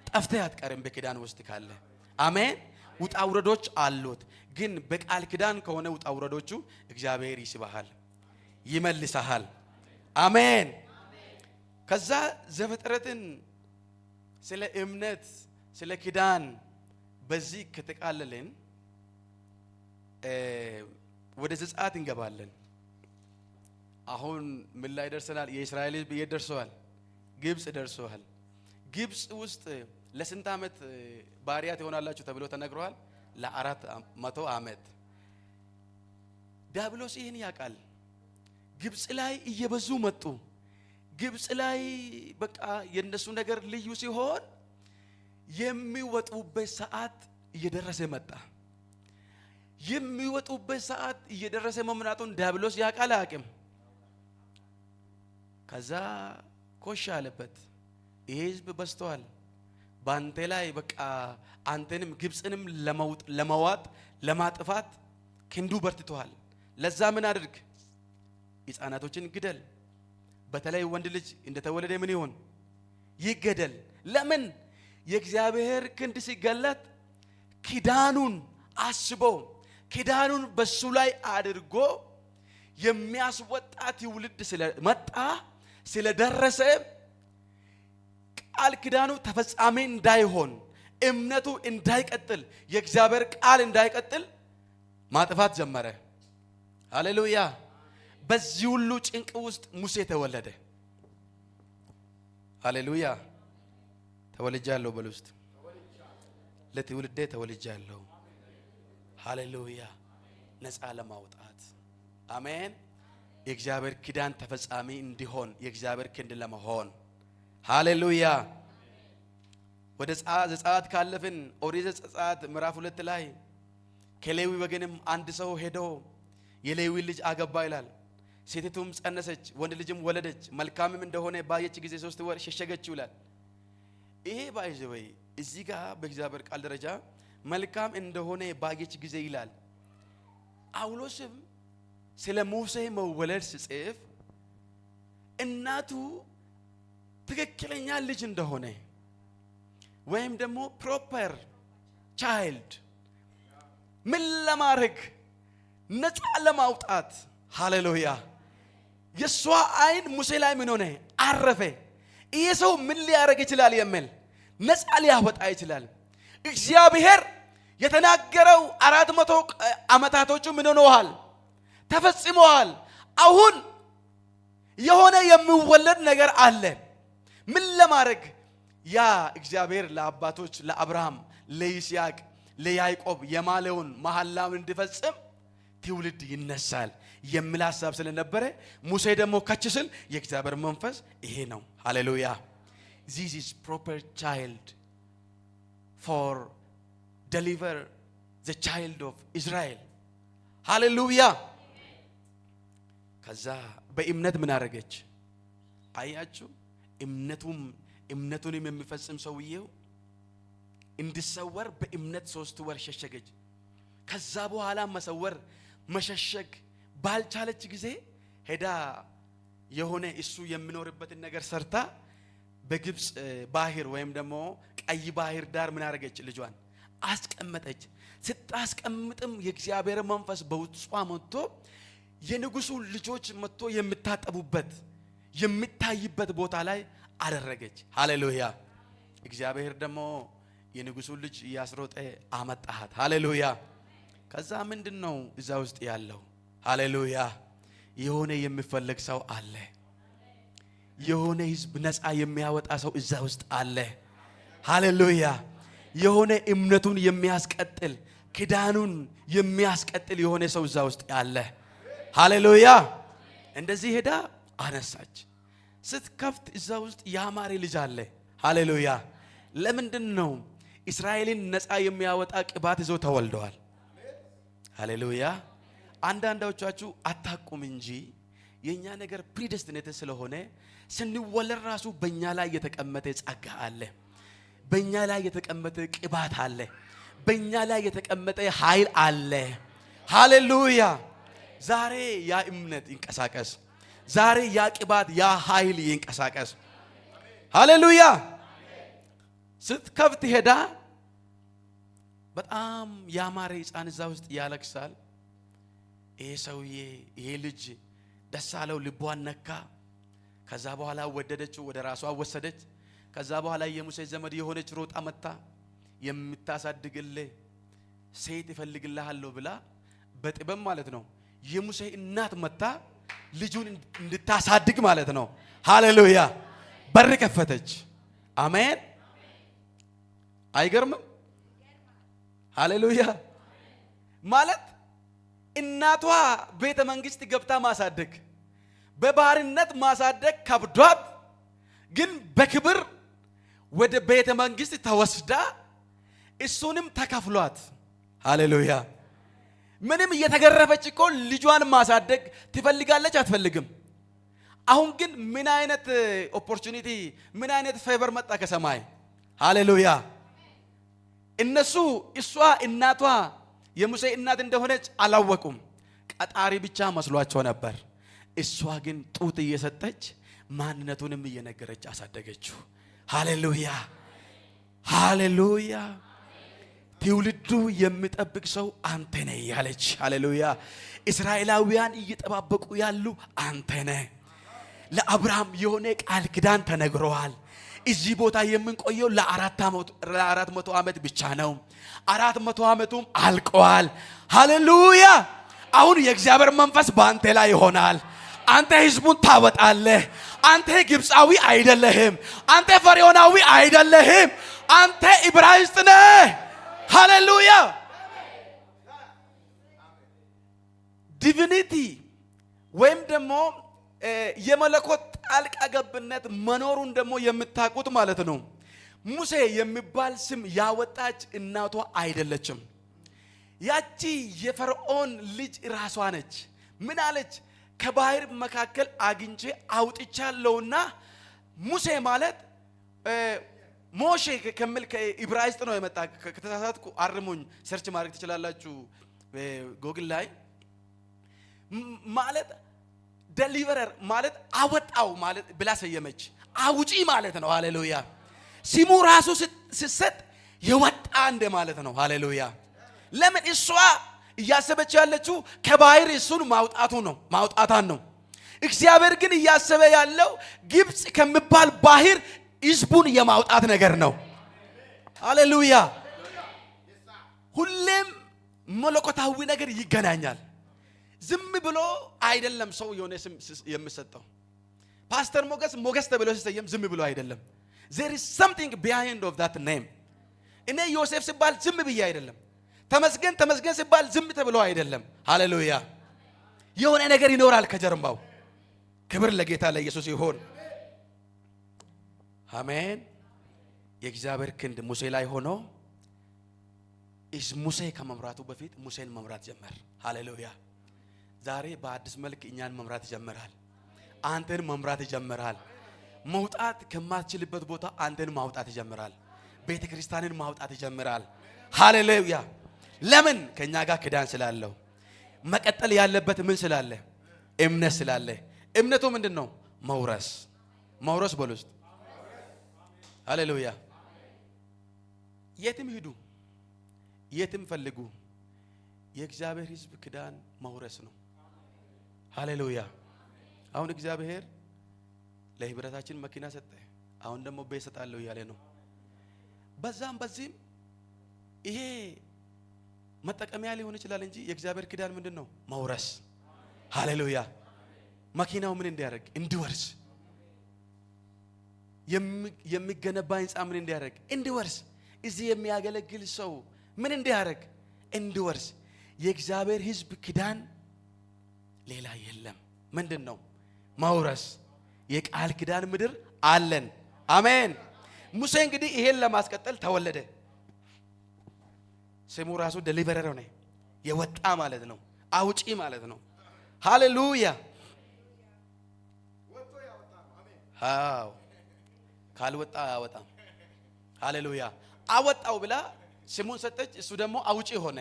ጠፍተህ አትቀርም በኪዳን ውስጥ ካለ። አሜን። ውጣ ውረዶች አሉት፣ ግን በቃል ኪዳን ከሆነ ውጣ ውረዶቹ እግዚአብሔር ይስብሃል፣ ይመልስሃል። አሜን። ከዛ ዘፍጥረትን ስለ እምነት፣ ስለ ኪዳን በዚህ ከተቃለልን ወደ ዘጸአት እንገባለን። አሁን ምን ላይ ደርሰናል? የእስራኤል ሕዝብ የት ደርሰዋል? ግብፅ ደርሰዋል። ግብፅ ውስጥ ለስንት ዓመት ባሪያ ትሆናላችሁ ተብሎ ተነግረዋል? ለ400 ዓመት። ዲያብሎስ ይህን ያውቃል። ግብፅ ላይ እየበዙ መጡ። ግብፅ ላይ በቃ የነሱ ነገር ልዩ ሲሆን የሚወጡበት ሰዓት እየደረሰ መጣ። የሚወጡበት ሰዓት እየደረሰ መምጣቱን ዲያብሎስ ያውቃል አያውቅም? ከዛ ኮሽ አለበት። ይሄ ህዝብ በዝተዋል። በአንተ ላይ በቃ አንተንም ግብፅንም ለመዋጥ፣ ለማጥፋት ክንዱ በርትተዋል። ለዛ ምን አድርግ? ሕፃናቶችን ግደል። በተለይ ወንድ ልጅ እንደተወለደ ምን ይሆን? ይገደል። ለምን? የእግዚአብሔር ክንድ ሲገለጥ ኪዳኑን አስቦ ኪዳኑን በሱ ላይ አድርጎ የሚያስወጣ ትውልድ ስለመጣ፣ ስለደረሰ፣ ቃል ኪዳኑ ተፈጻሚ እንዳይሆን፣ እምነቱ እንዳይቀጥል፣ የእግዚአብሔር ቃል እንዳይቀጥል ማጥፋት ጀመረ። ሃሌሉያ። በዚህ ሁሉ ጭንቅ ውስጥ ሙሴ ተወለደ። ሃሌሉያ። ተወልጃለሁ በሉ እስቲ። ለትውልዴ ተወልጃለሁ። ሃሌሉያ። ነፃ ለማውጣት፣ አሜን። የእግዚአብሔር ኪዳን ተፈጻሚ እንዲሆን፣ የእግዚአብሔር ክንድ ለመሆን፣ ሃሌሉያ። ወደ ዘጸአት ካለፍን ኦሪት ዘጸአት ምዕራፍ 2 ላይ ከሌዊ ወገንም አንድ ሰው ሄዶ የሌዊ ልጅ አገባ ይላል። ሴቲቱም ጸነሰች፣ ወንድ ልጅም ወለደች። መልካምም እንደሆነ ባየች ጊዜ 3 ወር ሸሸገችው ይላል። ይሄ by the way እዚህ ጋር በእግዚአብሔር ቃል ደረጃ መልካም እንደሆነ ባየች ጊዜ ይላል። ጳውሎስም ስለ ሙሴ መወለድ ሲጽፍ እናቱ ትክክለኛ ልጅ እንደሆነ ወይም ደግሞ proper child ምን ለማድረግ? ነፃ ለማውጣት። ሃሌሉያ። የእሷ አይን ሙሴ ላይ ምን ሆነ? አረፈ። ይህ ሰው ምን ሊያደርግ ይችላል የሚል፣ ነፃ ሊያወጣ ይችላል። እግዚአብሔር የተናገረው 400 ዓመታቶቹ ምን ሆነዋል? ተፈጽመዋል። አሁን የሆነ የሚወለድ ነገር አለ። ምን ለማድረግ? ያ እግዚአብሔር ለአባቶች፣ ለአብርሃም፣ ለይስሐቅ፣ ለያዕቆብ የማለውን መሐላውን እንዲፈጽም ትውልድ ይነሳል የሚል ሀሳብ ስለነበረ ሙሴ ደግሞ ከች ስል የእግዚአብሔር መንፈስ ይሄ ነው። ሃሌሉያ። This is proper child for deliver the child of Israel። ሃሌሉያ። ከዛ በእምነት ምን አደረገች? አያችሁ፣ እምነቱም እምነቱንም የሚፈጽም ሰውዬው እንዲሰወር በእምነት 3 ወር ሸሸገች። ከዛ በኋላ መሰወር መሸሸግ ባልቻለች ጊዜ ሄዳ የሆነ እሱ የሚኖርበትን ነገር ሰርታ በግብፅ ባህር ወይም ደግሞ ቀይ ባህር ዳር ምን አደረገች? ልጇን አስቀመጠች። ስታስቀምጥም የእግዚአብሔር መንፈስ በውስጧ መጥቶ የንጉሱ ልጆች መጥቶ የሚታጠቡበት፣ የሚታይበት ቦታ ላይ አደረገች። ሃሌሉያ! እግዚአብሔር ደግሞ የንጉሱ ልጅ እያስሮጠ አመጣሃት። ሃሌሉያ! ከዛ ምንድን ነው እዛ ውስጥ ያለው? ሃሌሉያ! የሆነ የሚፈለግ ሰው አለ። የሆነ ህዝብ ነፃ የሚያወጣ ሰው እዛ ውስጥ አለ። ሃሌሉያ! የሆነ እምነቱን የሚያስቀጥል፣ ኪዳኑን የሚያስቀጥል የሆነ ሰው እዛ ውስጥ አለ። ሃሌሉያ! እንደዚህ ሄዳ አነሳች። ስትከፍት እዛ ውስጥ ያማረ ልጅ አለ። ሃሌሉያ! ለምንድን ነው? እስራኤልን ነፃ የሚያወጣ ቅባት ይዞ ተወልደዋል። ሃሌሉያ! አንዳንዶቻችሁ አታቁም እንጂ የኛ ነገር predestinated ስለሆነ ስንወለድ ራሱ በእኛ ላይ የተቀመጠ ጸጋ አለ። በእኛ ላይ የተቀመጠ ቅባት አለ። በእኛ ላይ የተቀመጠ ኃይል አለ። ሃሌሉያ! ዛሬ ያ እምነት ይንቀሳቀስ። ዛሬ ያ ቅባት፣ ያ ኃይል ይንቀሳቀስ። ሃሌሉያ! ስትከፍት ሄዳ በጣም ያማረ ሕፃን እዛ ውስጥ ያለቅሳል። ይሄ ሰውዬ፣ ይሄ ልጅ ደስ አለው፣ ልቧን ነካ። ከዛ በኋላ ወደደችው፣ ወደ ራሷ ወሰደች። ከዛ በኋላ የሙሴ ዘመድ የሆነች ሮጣ መጣ፣ የምታሳድግልህ ሴት እፈልግልሃለሁ ብላ በጥበብ ማለት ነው፣ የሙሴ እናት መጣ ልጁን እንድታሳድግ ማለት ነው። ሃሌሉያ! በር ከፈተች። አሜን። አይገርምም? ሃሌሉያ! ማለት እናቷ ቤተ መንግስት ገብታ ማሳደግ፣ በባርነት ማሳደግ ከብዷት፣ ግን በክብር ወደ ቤተ መንግስት ተወስዳ እሱንም ተከፍሏት። ሃሌሉያ! ምንም እየተገረፈች እኮ ልጇን ማሳደግ ትፈልጋለች፣ አትፈልግም? አሁን ግን ምን አይነት opportunity፣ ምን አይነት favor መጣ ከሰማይ? ሃሌሉያ! እነሱ እሷ እናቷ የሙሴ እናት እንደሆነች አላወቁም። ቀጣሪ ብቻ መስሏቸው ነበር። እሷ ግን ጡት እየሰጠች ማንነቱንም እየነገረች አሳደገችው። ሃሌሉያ፣ ሃሌሉያ! ትውልዱ የሚጠብቅ ሰው አንተ ነህ ያለች። ሃሌሉያ! እስራኤላውያን እየጠባበቁ ያሉ አንተ ነህ። ለአብርሃም የሆነ ቃል ኪዳን ተነግሮዋል። እዚህ ቦታ የምንቆየው ለ400 ዓመት ብቻ ነው። 400 ዓመቱም አልቀዋል። ሃሌሉያ! አሁን የእግዚአብሔር መንፈስ በአንተ ላይ ይሆናል። አንተ ህዝቡን ታወጣለህ። አንተ ግብፃዊ አይደለህም። አንተ ፈርዖናዊ አይደለህም። አንተ ዕብራይስጥ ነህ። ሃሌሉያ! Divinity ወይም ደግሞ የመለኮት ጣልቃ ገብነት መኖሩን ደግሞ የምታውቁት ማለት ነው። ሙሴ የሚባል ስም ያወጣች እናቷ አይደለችም። ያቺ የፈርዖን ልጅ ራሷ ነች። ምን አለች? ከባህር መካከል አግኝቼ አውጥቻለሁና ሙሴ ማለት ሞሼ ከሚል ከኢብራይስጥ ነው የመጣ። ከተሳሳትኩ አርሙኝ፣ search ማድረግ ትችላላችሁ ጎግል ላይ። ማለት deliverer ማለት አወጣው ማለት ብላ ሰየመች። አውጪ ማለት ነው። ሃሌሉያ! ስሙ ራሱ ሲሰጥ የወጣ እንደ ማለት ነው። ሃሌሉያ! ለምን? እሷ እያሰበች ያለችው ከባህር እሱን ማውጣቱ ነው፣ ማውጣታን ነው። እግዚአብሔር ግን እያሰበ ያለው ግብፅ ከሚባል ባህር ህዝቡን የማውጣት ነገር ነው። ሃሌሉያ! ሁሌም መለኮታዊ ነገር ይገናኛል። ዝም ብሎ አይደለም ሰው የሆነ ስም የሚሰጠው። ፓስተር ሞገስ ሞገስ ተብሎ ሲሰየም ዝም ብሎ አይደለም። There is something behind of that name። እኔ ዮሴፍ ሲባል ዝም ብዬ አይደለም። ተመስገን ተመስገን ሲባል ዝም ተብሎ አይደለም። ሃሌሉያ! የሆነ ነገር ይኖራል ከጀርባው። ክብር ለጌታ ለኢየሱስ ይሁን። አሜን። የእግዚአብሔር ክንድ ሙሴ ላይ ሆኖ ሙሴ ከመምራቱ በፊት ሙሴን መምራት ጀመር። ሃሌሉያ! ዛሬ በአዲስ መልክ እኛን መምራት ይጀምራል። አንተን መምራት ይጀምራል። መውጣት ከማትችልበት ቦታ አንተን ማውጣት ይጀምራል። ቤተ ክርስቲያንን ማውጣት ይጀምራል። ሃሌሉያ! ለምን? ከኛ ጋር ኪዳን ስላለው፣ መቀጠል ያለበት ምን ስላለ? እምነት ስላለ። እምነቱ ምንድን ነው? መውረስ። መውረስ በሉ ውስጥ። ሃሌሉያ። የትም ሂዱ፣ የትም ፈልጉ፣ የእግዚአብሔር ሕዝብ ኪዳን መውረስ ነው። ሃሌሉያ። አሁን እግዚአብሔር ለህብረታችን መኪና ሰጠ። አሁን ደግሞ ቤት ሰጣለሁ እያለ ነው። በዛም በዚህም ይሄ መጠቀሚያ ሊሆን ይችላል እንጂ የእግዚአብሔር ኪዳን ምንድን ነው? መውረስ። ሃሌሉያ። መኪናው ምን እንዲያደርግ? እንዲወርስ። የሚገነባ ህንፃ ምን እንዲያደርግ? እንዲወርስ። እዚህ የሚያገለግል ሰው ምን እንዲያደርግ? እንዲወርስ። የእግዚአብሔር ሕዝብ ኪዳን ሌላ የለም። ምንድን ነው? መውረስ። የቃል ኪዳን ምድር አለን። አሜን። ሙሴ እንግዲህ ይሄን ለማስቀጠል ተወለደ። ስሙ ራሱ deliverer ሆነ፣ የወጣ ማለት ነው፣ አውጪ ማለት ነው። ሃሌሉያ። አዎ፣ ካልወጣ አያወጣም። ሃሌሉያ። አወጣው ብላ ስሙን ሰጠች፣ እሱ ደግሞ አውጪ ሆነ።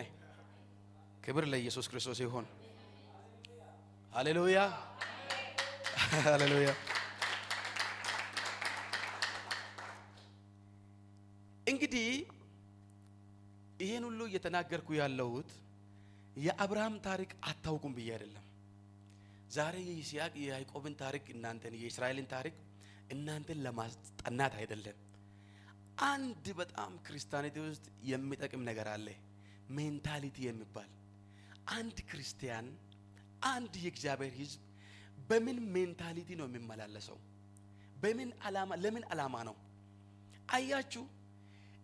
ክብር ለኢየሱስ ክርስቶስ ይሁን። ሃሌሉያ፣ ሃሌሉያ። እንግዲህ ይሄን ሁሉ እየተናገርኩ ያለሁት የአብርሃም ታሪክ አታውቁም ብዬ አይደለም። ዛሬ የይስሐቅ የያዕቆብን ታሪክ እናንተን፣ የእስራኤልን ታሪክ እናንተን ለማስጠናት አይደለም። አንድ በጣም Christianity ውስጥ የሚጠቅም ነገር አለ፣ mentality የሚባል። አንድ ክርስቲያን፣ አንድ የእግዚአብሔር ሕዝብ በምን mentality ነው የሚመላለሰው? በምን ዓላማ፣ ለምን ዓላማ ነው? አያችሁ፣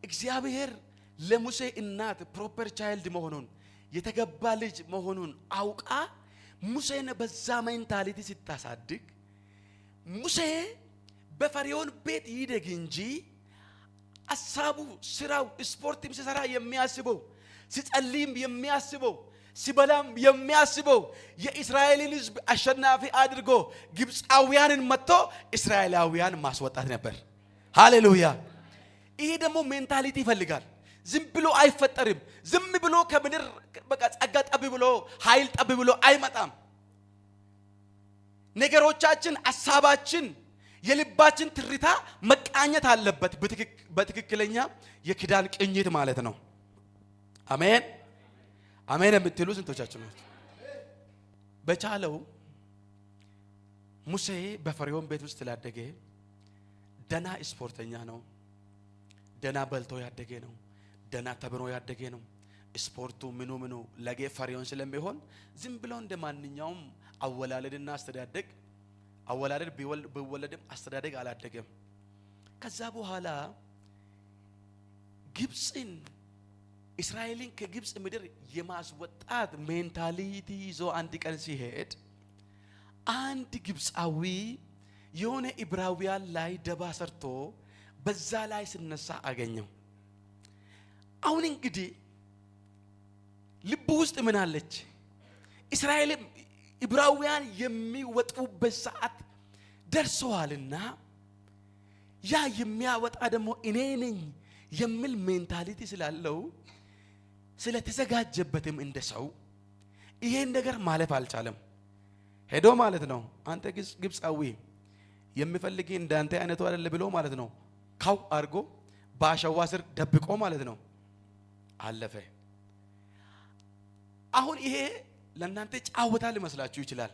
እግዚአብሔር ለሙሴ እናት proper child መሆኑን፣ የተገባ ልጅ መሆኑን አውቃ ሙሴን በዛ mentality ስታሳድግ፣ ሙሴ በፈርዖን ቤት ይደግ እንጂ ሀሳቡ፣ ስራው፣ ስፖርትም ሲሰራ የሚያስበው፣ ሲጸልይም የሚያስበው፣ ሲበላም የሚያስበው የእስራኤልን ሕዝብ አሸናፊ አድርጎ ግብፃውያንን መትቶ እስራኤላውያን ማስወጣት ነበር። ሃሌሉያ። ይሄ ደግሞ mentality ይፈልጋል። ዝም ብሎ አይፈጠርም። ዝም ብሎ ከምድር በቃ ጸጋ ጠብ ብሎ፣ ኃይል ጠብ ብሎ አይመጣም። ነገሮቻችን፣ ሀሳባችን፣ የልባችን ትርታ መቃኘት አለበት በትክክለኛ የኪዳን ቅኝት ማለት ነው። አሜን አሜን የምትሉ ስንቶቻችሁ ናቸው? በቻለው ሙሴ በፈርዖን ቤት ውስጥ ስላደገ ደና ስፖርተኛ ነው። ደና በልቶ ያደገ ነው። ደና ተብሮ ያደገ ነው። ስፖርቱ ምኑ ምኑ ለጌ ፈርዖን ስለሚሆን ዝም ብሎ እንደ ማንኛውም አወላለድና አስተዳደግ፣ አወላለድ ቢወለድም አስተዳደግ አላደገም። ከዛ በኋላ ግብፅን፣ እስራኤልን ከግብፅ ምድር የማስወጣት mentality ይዞ አንድ ቀን ሲሄድ አንድ ግብፃዊ የሆነ ኢብራውያን ላይ ደባ ሰርቶ በዛ ላይ ስነሳ አገኘው። አሁን እንግዲህ ልቡ ውስጥ ምን አለች? እስራኤል ኢብራውያን የሚወጡበት ሰዓት ደርሰዋልና ያ የሚያወጣ ደግሞ እኔ ነኝ የሚል mentality ስላለው፣ ስለተዘጋጀበትም እንደ ሰው ይሄን ነገር ማለፍ አልቻለም። ሄዶ ማለት ነው፣ አንተ ግብፃዊ፣ የሚፈልግ እንዳንተ አይነቱ አይደለ ብሎ ማለት ነው፣ ካው አድርጎ በአሸዋ ስር ደብቆ ማለት ነው አለፈ። አሁን ይሄ ለእናንተ ጫወታ ሊመስላችሁ ይችላል፣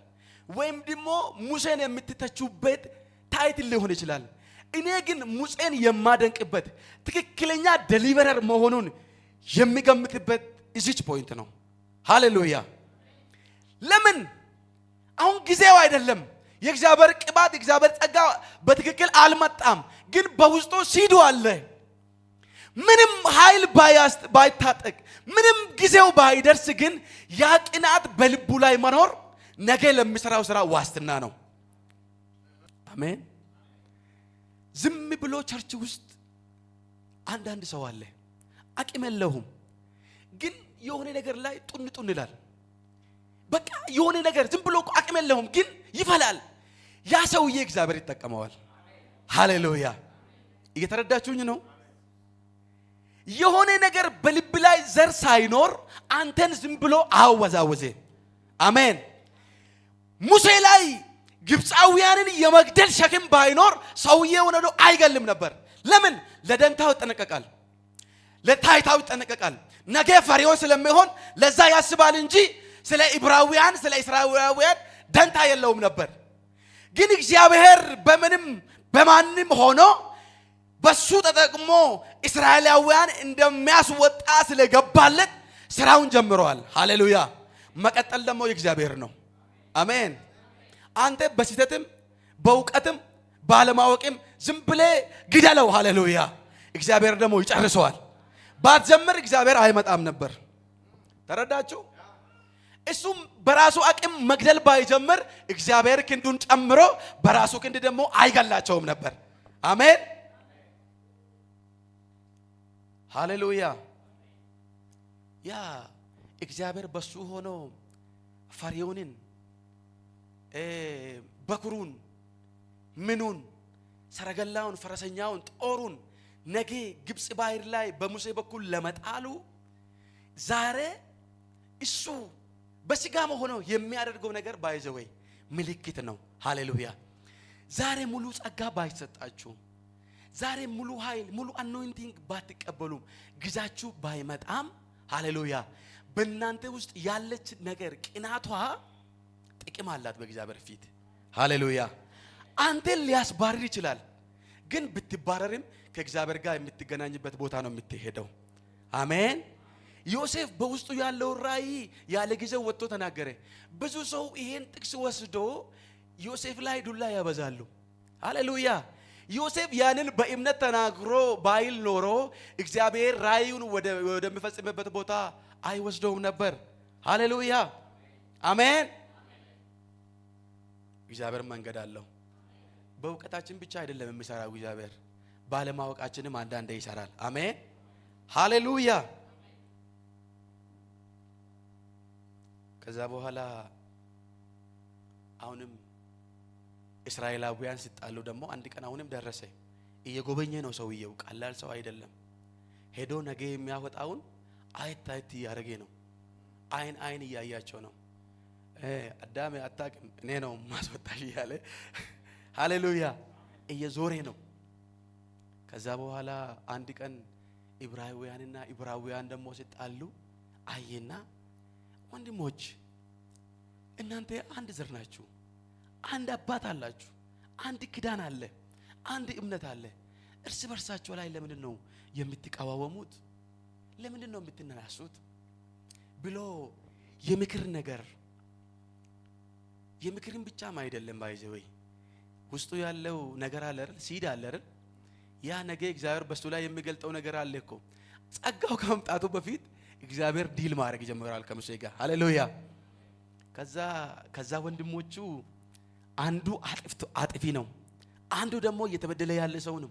ወይም ደግሞ ሙሴን የምትተቹበት title ሊሆን ይችላል። እኔ ግን ሙሴን የማደንቅበት፣ ትክክለኛ deliverer መሆኑን የሚገምትበት እዚች point ነው። ሃሌሉያ። ለምን? አሁን ጊዜው አይደለም። የእግዚአብሔር ቅባት፣ የእግዚአብሔር ጸጋ በትክክል አልመጣም፣ ግን በውስጡ seed ኡ አለ። ምንም ኃይል ባይታጠቅ፣ ምንም ጊዜው ባይደርስ ግን ያ ቅናት በልቡ ላይ መኖር ነገ ለሚሰራው ስራ ዋስትና ነው። አሜን። ዝም ብሎ church ውስጥ አንዳንድ ሰው አለ፣ አቅም የለውም፣ ግን የሆነ ነገር ላይ ጡን ጡን ይላል። በቃ የሆነ ነገር ዝም ብሎ አቅም የለውም፣ ግን ይፈላል። ያ ሰውዬ እግዚአብሔር ይጠቀመዋል። ሃሌሉያ። እየተረዳችሁኝ ነው? የሆነ ነገር በልብ ላይ ዘር ሳይኖር አንተን ዝም ብሎ አወዛወዜ። አሜን። ሙሴ ላይ ግብፃውያንን የመግደል ሸክም ባይኖር ሰውዬውን ሄዶ አይገልም ነበር። ለምን? ለደንታው ይጠነቀቃል፣ ለታይታው ይጠነቀቃል። ነገ ፈሪዖን ስለሚሆን ለዛ ያስባል እንጂ ስለ ዕብራውያን፣ ስለ እስራኤላውያን ደንታ የለውም ነበር። ግን እግዚአብሔር በምንም በማንም ሆኖ በሱ ተጠቅሞ እስራኤላውያን እንደሚያስወጣ ስለገባለት ስራውን ጀምረዋል። ሃሌሉያ። መቀጠል ደግሞ የእግዚአብሔር ነው። አሜን። አንተ በስህተትም በእውቀትም ባለማወቅም ዝም ብለህ ግደለው። ሃሌሉያ። እግዚአብሔር ደግሞ ይጨርሰዋል። ባትጀምር እግዚአብሔር አይመጣም ነበር። ተረዳችሁ? እሱም በራሱ አቅም መግደል ባይጀምር እግዚአብሔር ክንዱን ጨምሮ በራሱ ክንድ ደግሞ አይገላቸውም ነበር። አሜን፣ ሃሌሉያ። ያ እግዚአብሔር በሱ ሆኖ ፈሪዖንን፣ በኩሩን፣ ምኑን፣ ሰረገላውን፣ ፈረሰኛውን፣ ጦሩን ነገ ግብፅ ባህር ላይ በሙሴ በኩል ለመጣሉ ዛሬ እሱ በስጋ ሆኖ የሚያደርገው ነገር by the way ምልክት ነው። ሃሌሉያ። ዛሬ ሙሉ ጸጋ ባይሰጣችሁ፣ ዛሬ ሙሉ ኃይል፣ ሙሉ anointing ባትቀበሉም፣ ጊዜያችሁ ባይመጣም፣ ሃሌሉያ፣ በእናንተ ውስጥ ያለች ነገር ቅናቷ ጥቅም አላት በእግዚአብሔር ፊት። ሃሌሉያ። አንተን ሊያስባርር ይችላል፣ ግን ብትባረርም ከእግዚአብሔር ጋር የምትገናኝበት ቦታ ነው የምትሄደው። አሜን። ዮሴፍ በውስጡ ያለውን ራእይ ያለ ጊዜው ወጥቶ ተናገረ። ብዙ ሰው ይሄን ጥቅስ ወስዶ ዮሴፍ ላይ ዱላ ያበዛሉ። ሃሌሉያ። ዮሴፍ ያንን በእምነት ተናግሮ ባይል ኖሮ እግዚአብሔር ራእዩን ወደሚፈጽምበት ቦታ አይወስደውም ነበር። ሃሌሉያ፣ አሜን። እግዚአብሔር መንገድ አለው። በእውቀታችን ብቻ አይደለም የሚሰራው እግዚአብሔር፣ ባለማወቃችንም አንዳንዴ ይሰራል። አሜን፣ ሃሌሉያ። ከዛ በኋላ አሁንም እስራኤላውያን ሲጣሉ ደግሞ አንድ ቀን አሁንም ደረሰ። እየጎበኘ ነው ሰውየው፣ ቀላል ሰው አይደለም። ሄዶ ነገ የሚያወጣውን አየት አየት እያደረገ ነው። አይን አይን እያያቸው ነው። አዳሜ አታውቅም፣ እኔ ነው ማስወጣሽ እያለ፣ ሃሌሉያ፣ እየዞሬ ነው። ከዛ በኋላ አንድ ቀን ዕብራውያንና ዕብራውያን ደግሞ ሲጣሉ አየና፣ ወንድሞች፣ እናንተ አንድ ዘር ናችሁ፣ አንድ አባት አላችሁ፣ አንድ ኪዳን አለ፣ አንድ እምነት አለ። እርስ በርሳቸው ላይ ለምንድን ነው የምትቃዋወሙት? ለምንድን ነው የምትነሳሱት? ብሎ የምክር ነገር፣ የምክርን ብቻም አይደለም፣ by the way ውስጡ ያለው ነገር አለ አይደል? Seed አለ አይደል? ያ ነገ እግዚአብሔር በሱ ላይ የሚገልጠው ነገር አለ እኮ። ጸጋው ከመምጣቱ በፊት እግዚአብሔር deal ማድረግ ይጀምራል ከሙሴ ጋር። ሃሌሉያ። ከዛ ወንድሞቹ አንዱ አጥፍቶ አጥፊ ነው፣ አንዱ ደግሞ እየተበደለ ያለ ሰው ነው።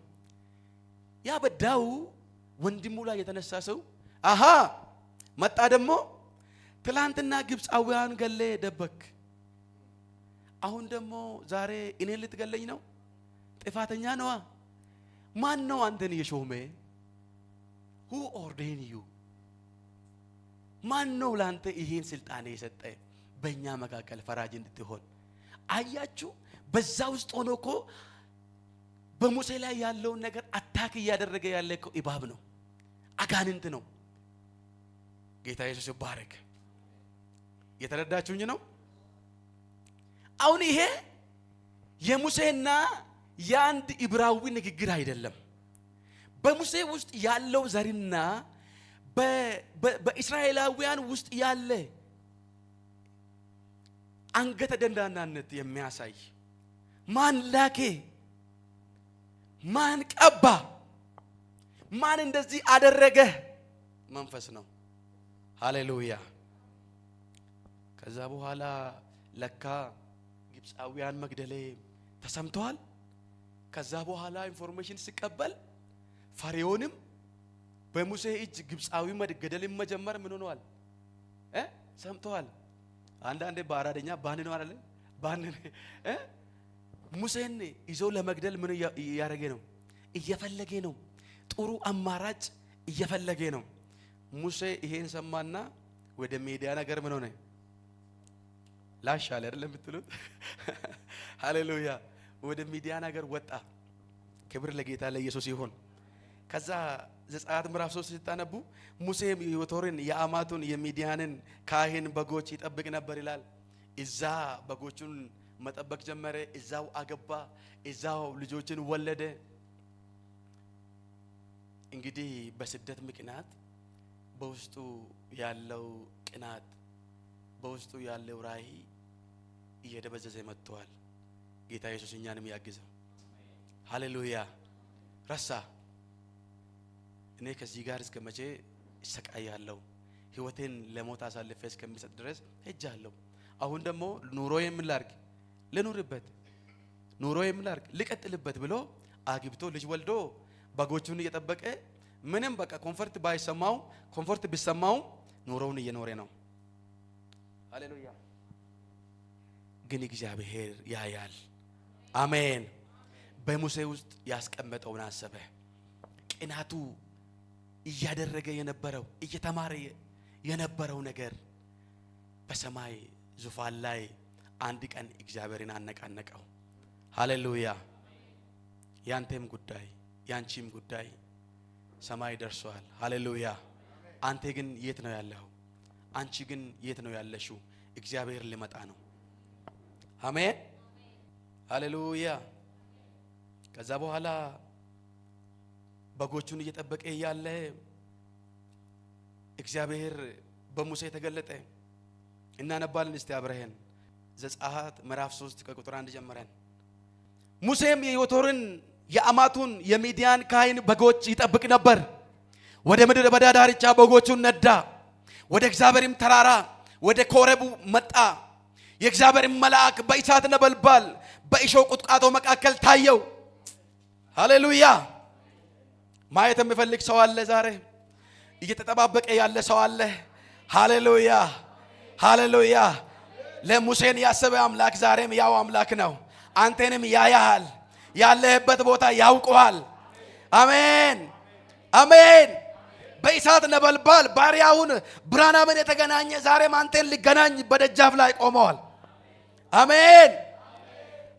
ያ በዳዩ ወንድሙ ላይ የተነሳ ሰው አሃ መጣ፣ ደግሞ ትላንትና ግብፃውያን ገለ ደበክ፣ አሁን ደግሞ ዛሬ እኔን ልትገለኝ ነው? ጥፋተኛ ነዋ። ማን ነው አንተን የሾመ? Who ordain you? ማን ነው ለአንተ ይሄን ስልጣን የሰጠ በእኛ መካከል ፈራጅ እንድትሆን? አያችሁ፣ በዛ ውስጥ ሆኖ እኮ በሙሴ ላይ ያለውን ነገር attack እያደረገ ያለ እኮ እባብ ነው፣ አጋንንት ነው። ጌታ ኢየሱስ ይባረክ። የተረዳችሁኝ ነው? አሁን ይሄ የሙሴና የአንድ ዕብራዊ ንግግር አይደለም። በሙሴ ውስጥ ያለው ዘርና በእስራኤላውያን ውስጥ ያለ አንገተ ደንዳናነት የሚያሳይ፣ ማን ላኬ፣ ማን ቀባ፣ ማን እንደዚህ አደረገ መንፈስ ነው። ሃሌሉያ። ከዛ በኋላ ለካ ግብፃውያን መግደሌ ተሰምተዋል። ከዛ በኋላ information ሲቀበል ፈርዖንም በሙሴ እጅ ግብፃዊ መገደልን መጀመር ምን ሆነዋል እ ሰምተዋል። አንዳንዴ በአራደኛ ባን ነው አይደለ? ባን እ ሙሴን ይዞ ለመግደል ምን እያደረገ ነው? እየፈለገ ነው። ጥሩ አማራጭ እየፈለገ ነው። ሙሴ ይሄን ሰማና ወደ ሚዲያ ነገር ምን ሆነ? ላሽ አለ አይደለም የምትሉት? ሃሌሉያ። ወደ ሚዲያን ሀገር ወጣ። ክብር ለጌታ ለኢየሱስ ይሁን። ከዛ ዘጸአት ምዕራፍ 3 ስታነቡ ሙሴም የዮቶርን የአማቱን የሚዲያንን ካህን በጎች ይጠብቅ ነበር ይላል። እዛ በጎቹን መጠበቅ ጀመረ። እዛው አገባ፣ እዛው ልጆችን ወለደ። እንግዲህ በስደት ምክንያት በውስጡ ያለው ቅናት፣ በውስጡ ያለው ራዕይ እየደበዘዘ መጥተዋል። ጌታ ኢየሱስ እኛንም ያግዘው። ሃሌሉያ። ረሳ። እኔ ከዚህ ጋር እስከ መቼ እሰቃያለሁ? ህይወቴን ለሞት አሳልፌ እስከሚሰጥ ድረስ ሄጃለሁ። አሁን ደግሞ ኑሮ ምን ላድርግ? ልኑርበት፣ ኑሮ ምን ላድርግ? ልቀጥልበት ብሎ አግብቶ ልጅ ወልዶ በጎቹን እየጠበቀ ምንም በቃ comfort ባይሰማው፣ comfort ቢሰማው ኑሮውን እየኖረ ነው። ሃሌሉያ። ግን እግዚአብሔር ያያል። አሜን። በሙሴ ውስጥ ያስቀመጠውን አሰበ። ቅናቱ እያደረገ የነበረው፣ እየተማረ የነበረው ነገር በሰማይ ዙፋን ላይ አንድ ቀን እግዚአብሔርን አነቃነቀው። ሃሌሉያ። ያንተም ጉዳይ ያንቺም ጉዳይ ሰማይ ደርሷል። ሃሌሉያ። አንተ ግን የት ነው ያለኸው? አንቺ ግን የት ነው ያለሽው? እግዚአብሔር ሊመጣ ነው። አሜን። ሃሌሉያ። ከዛ በኋላ በጎቹን እየጠበቀ እያለ እግዚአብሔር በሙሴ ተገለጠ። እናነባለን እስቲ አብረን ዘጸአት ምዕራፍ 3 ከቁጥር 1 ጀምረን። ሙሴም የዮቶርን የአማቱን የሚዲያን ካህን በጎች ይጠብቅ ነበር። ወደ ምድረ በዳ ዳርቻ በጎቹን ነዳ። ወደ እግዚአብሔርም ተራራ ወደ ኮረቡ መጣ። የእግዚአብሔርም መልአክ በእሳት ነበልባል በእሾህ ቁጥቋጦ መካከል ታየው። ሃሌሉያ። ማየት የሚፈልግ ሰው አለ ዛሬ? እየተጠባበቀ ያለ ሰው አለ? ሃሌሉያ፣ ሃሌሉያ። ለሙሴን ያሰበ አምላክ ዛሬም ያው አምላክ ነው። አንተንም ያያሃል። ያለህበት ቦታ ያውቀዋል። አሜን፣ አሜን። በእሳት ነበልባል ባሪያውን ብራናምን የተገናኘ ዛሬም አንተን ሊገናኝ በደጃፍ ላይ ቆመዋል። አሜን፣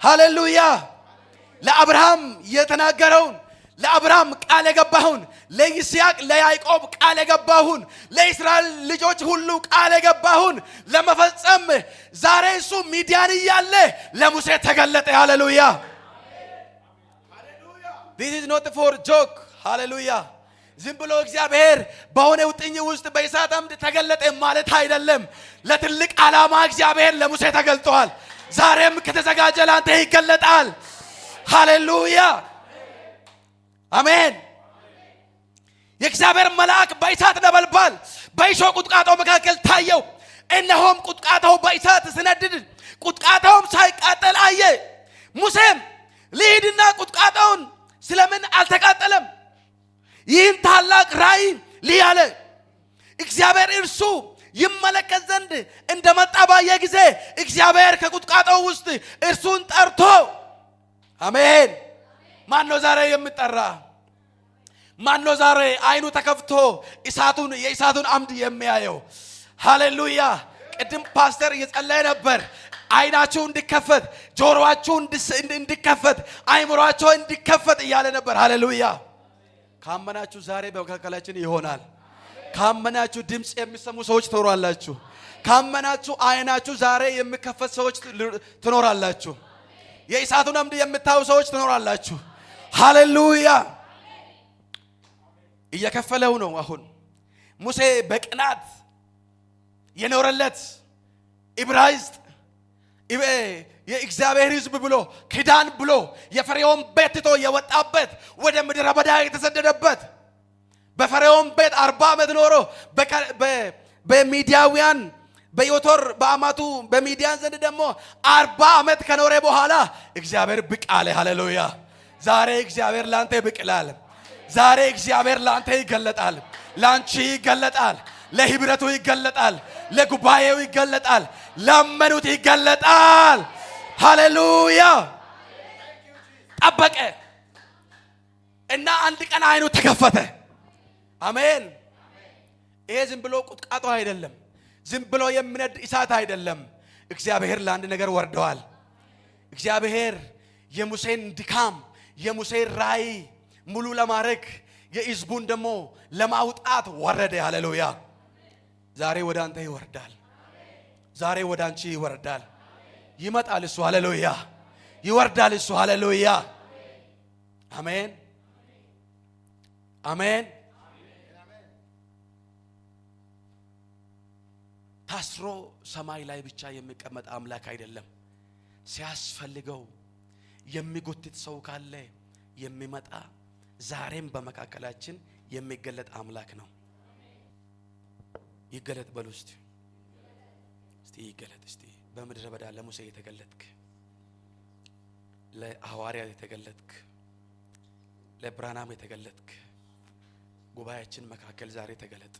ሃሌሉያ። ለአብርሃም የተናገረውን፣ ለአብርሃም ቃል የገባሁን፣ ለይስሐቅ ለያዕቆብ ቃል የገባሁን፣ ለእስራኤል ልጆች ሁሉ ቃል የገባሁን ለመፈጸም ዛሬ እሱ ሚዲያን እያለ ለሙሴ ተገለጠ። ሃሌሉያ። This is not for joke። ሃሌሉያ። ዝም ብሎ እግዚአብሔር በሆነ ውጥኝ ውስጥ በእሳት አምድ ተገለጠ ማለት አይደለም። ለትልቅ ዓላማ እግዚአብሔር ለሙሴ ተገልጧል። ዛሬም ከተዘጋጀ ለአንተ ይገለጣል። ሃሌሉያ፣ አሜን። የእግዚአብሔር መልአክ በእሳት ነበልባል በእሾህ ቁጥቋጦ መካከል ታየው። እነሆም ቁጥቋጦው በእሳት ሲነድድ ቁጥቋጦውም ሳይቃጠል አየ። ሙሴም ልሂድና ቁጥቋጦውን ስለምን አልተቃጠለም? ይህን ታላቅ ራእይ ልይ አለ። እግዚአብሔር እርሱ ይመለከት ዘንድ እንደመጣ ባየ ጊዜ እግዚአብሔር ከቁጥቋጦው ውስጥ እርሱን ጠርቶ፣ አሜን። ማን ነው ዛሬ የሚጠራ? ማን ነው ዛሬ አይኑ ተከፍቶ የእሳቱን አምድ የሚያየው? ሃሌሉያ። ቅድም ፓስተር እየጸለየ ነበር። አይናችሁ እንዲከፈት፣ ጆሮአችሁ እንዲከፈት፣ አይምሯችሁ እንዲከፈት እያለ ነበር። ሃሌሉያ። ካመናችሁ ዛሬ በመካከላችን ይሆናል። ካመናችሁ ድምፅ የሚሰሙ ሰዎች ትኖራላችሁ። ካመናችሁ አይናችሁ ዛሬ የሚከፈት ሰዎች ትኖራላችሁ። የእሳቱን አምድ የምታዩ ሰዎች ትኖራላችሁ። ሃሌሉያ። እየከፈለው ነው። አሁን ሙሴ በቅናት የኖረለት ዕብራይስጥ የእግዚአብሔር ሕዝብ ብሎ፣ ኪዳን ብሎ የፈርዖን ቤት ትቶ የወጣበት፣ ወደ ምድረ በዳ የተሰደደበት፣ በፈርዖን ቤት 40 ዓመት ኖሮ በሚዲያውያን በዮቶር በአማቱ በሚዲያን ዘንድ ደግሞ 40 ዓመት ከኖረ በኋላ እግዚአብሔር ብቅ አለ። ሃሌሉያ! ዛሬ እግዚአብሔር ላንተ ብቅ ይላል። ዛሬ እግዚአብሔር ላንተ ይገለጣል፣ ላንቺ ይገለጣል፣ ለህብረቱ ይገለጣል፣ ለጉባኤው ይገለጣል፣ ላመኑት ይገለጣል። ሃሌሉያ! ጠበቀ እና አንድ ቀን አይኑ ተከፈተ። አሜን። ይሄ ዝም ብሎ ቁጥቋጦ አይደለም። ዝም ብሎ የሚነድ እሳት አይደለም። እግዚአብሔር ለአንድ ነገር ወርደዋል። እግዚአብሔር የሙሴን ድካም፣ የሙሴን ራእይ ሙሉ ለማድረግ፣ የሕዝቡን ደግሞ ለማውጣት ወረደ። ሃሌሉያ! ዛሬ ወደ አንተ ይወርዳል። ዛሬ ወደ አንቺ ይወርዳል። ይመጣል እሱ። ሃሌሉያ! ይወርዳል እሱ። ሃሌሉያ! አሜን፣ አሜን። ታስሮ ሰማይ ላይ ብቻ የሚቀመጥ አምላክ አይደለም። ሲያስፈልገው የሚጎትት ሰው ካለ የሚመጣ፣ ዛሬም በመካከላችን የሚገለጥ አምላክ ነው። ይገለጥ በሉ እስቲ፣ እስቲ ይገለጥ እስቲ። በምድረ በዳ ለሙሴ የተገለጥክ፣ ለሐዋርያት የተገለጥክ፣ ለብራናም የተገለጥክ፣ ጉባኤያችን መካከል ዛሬ ተገለጥ።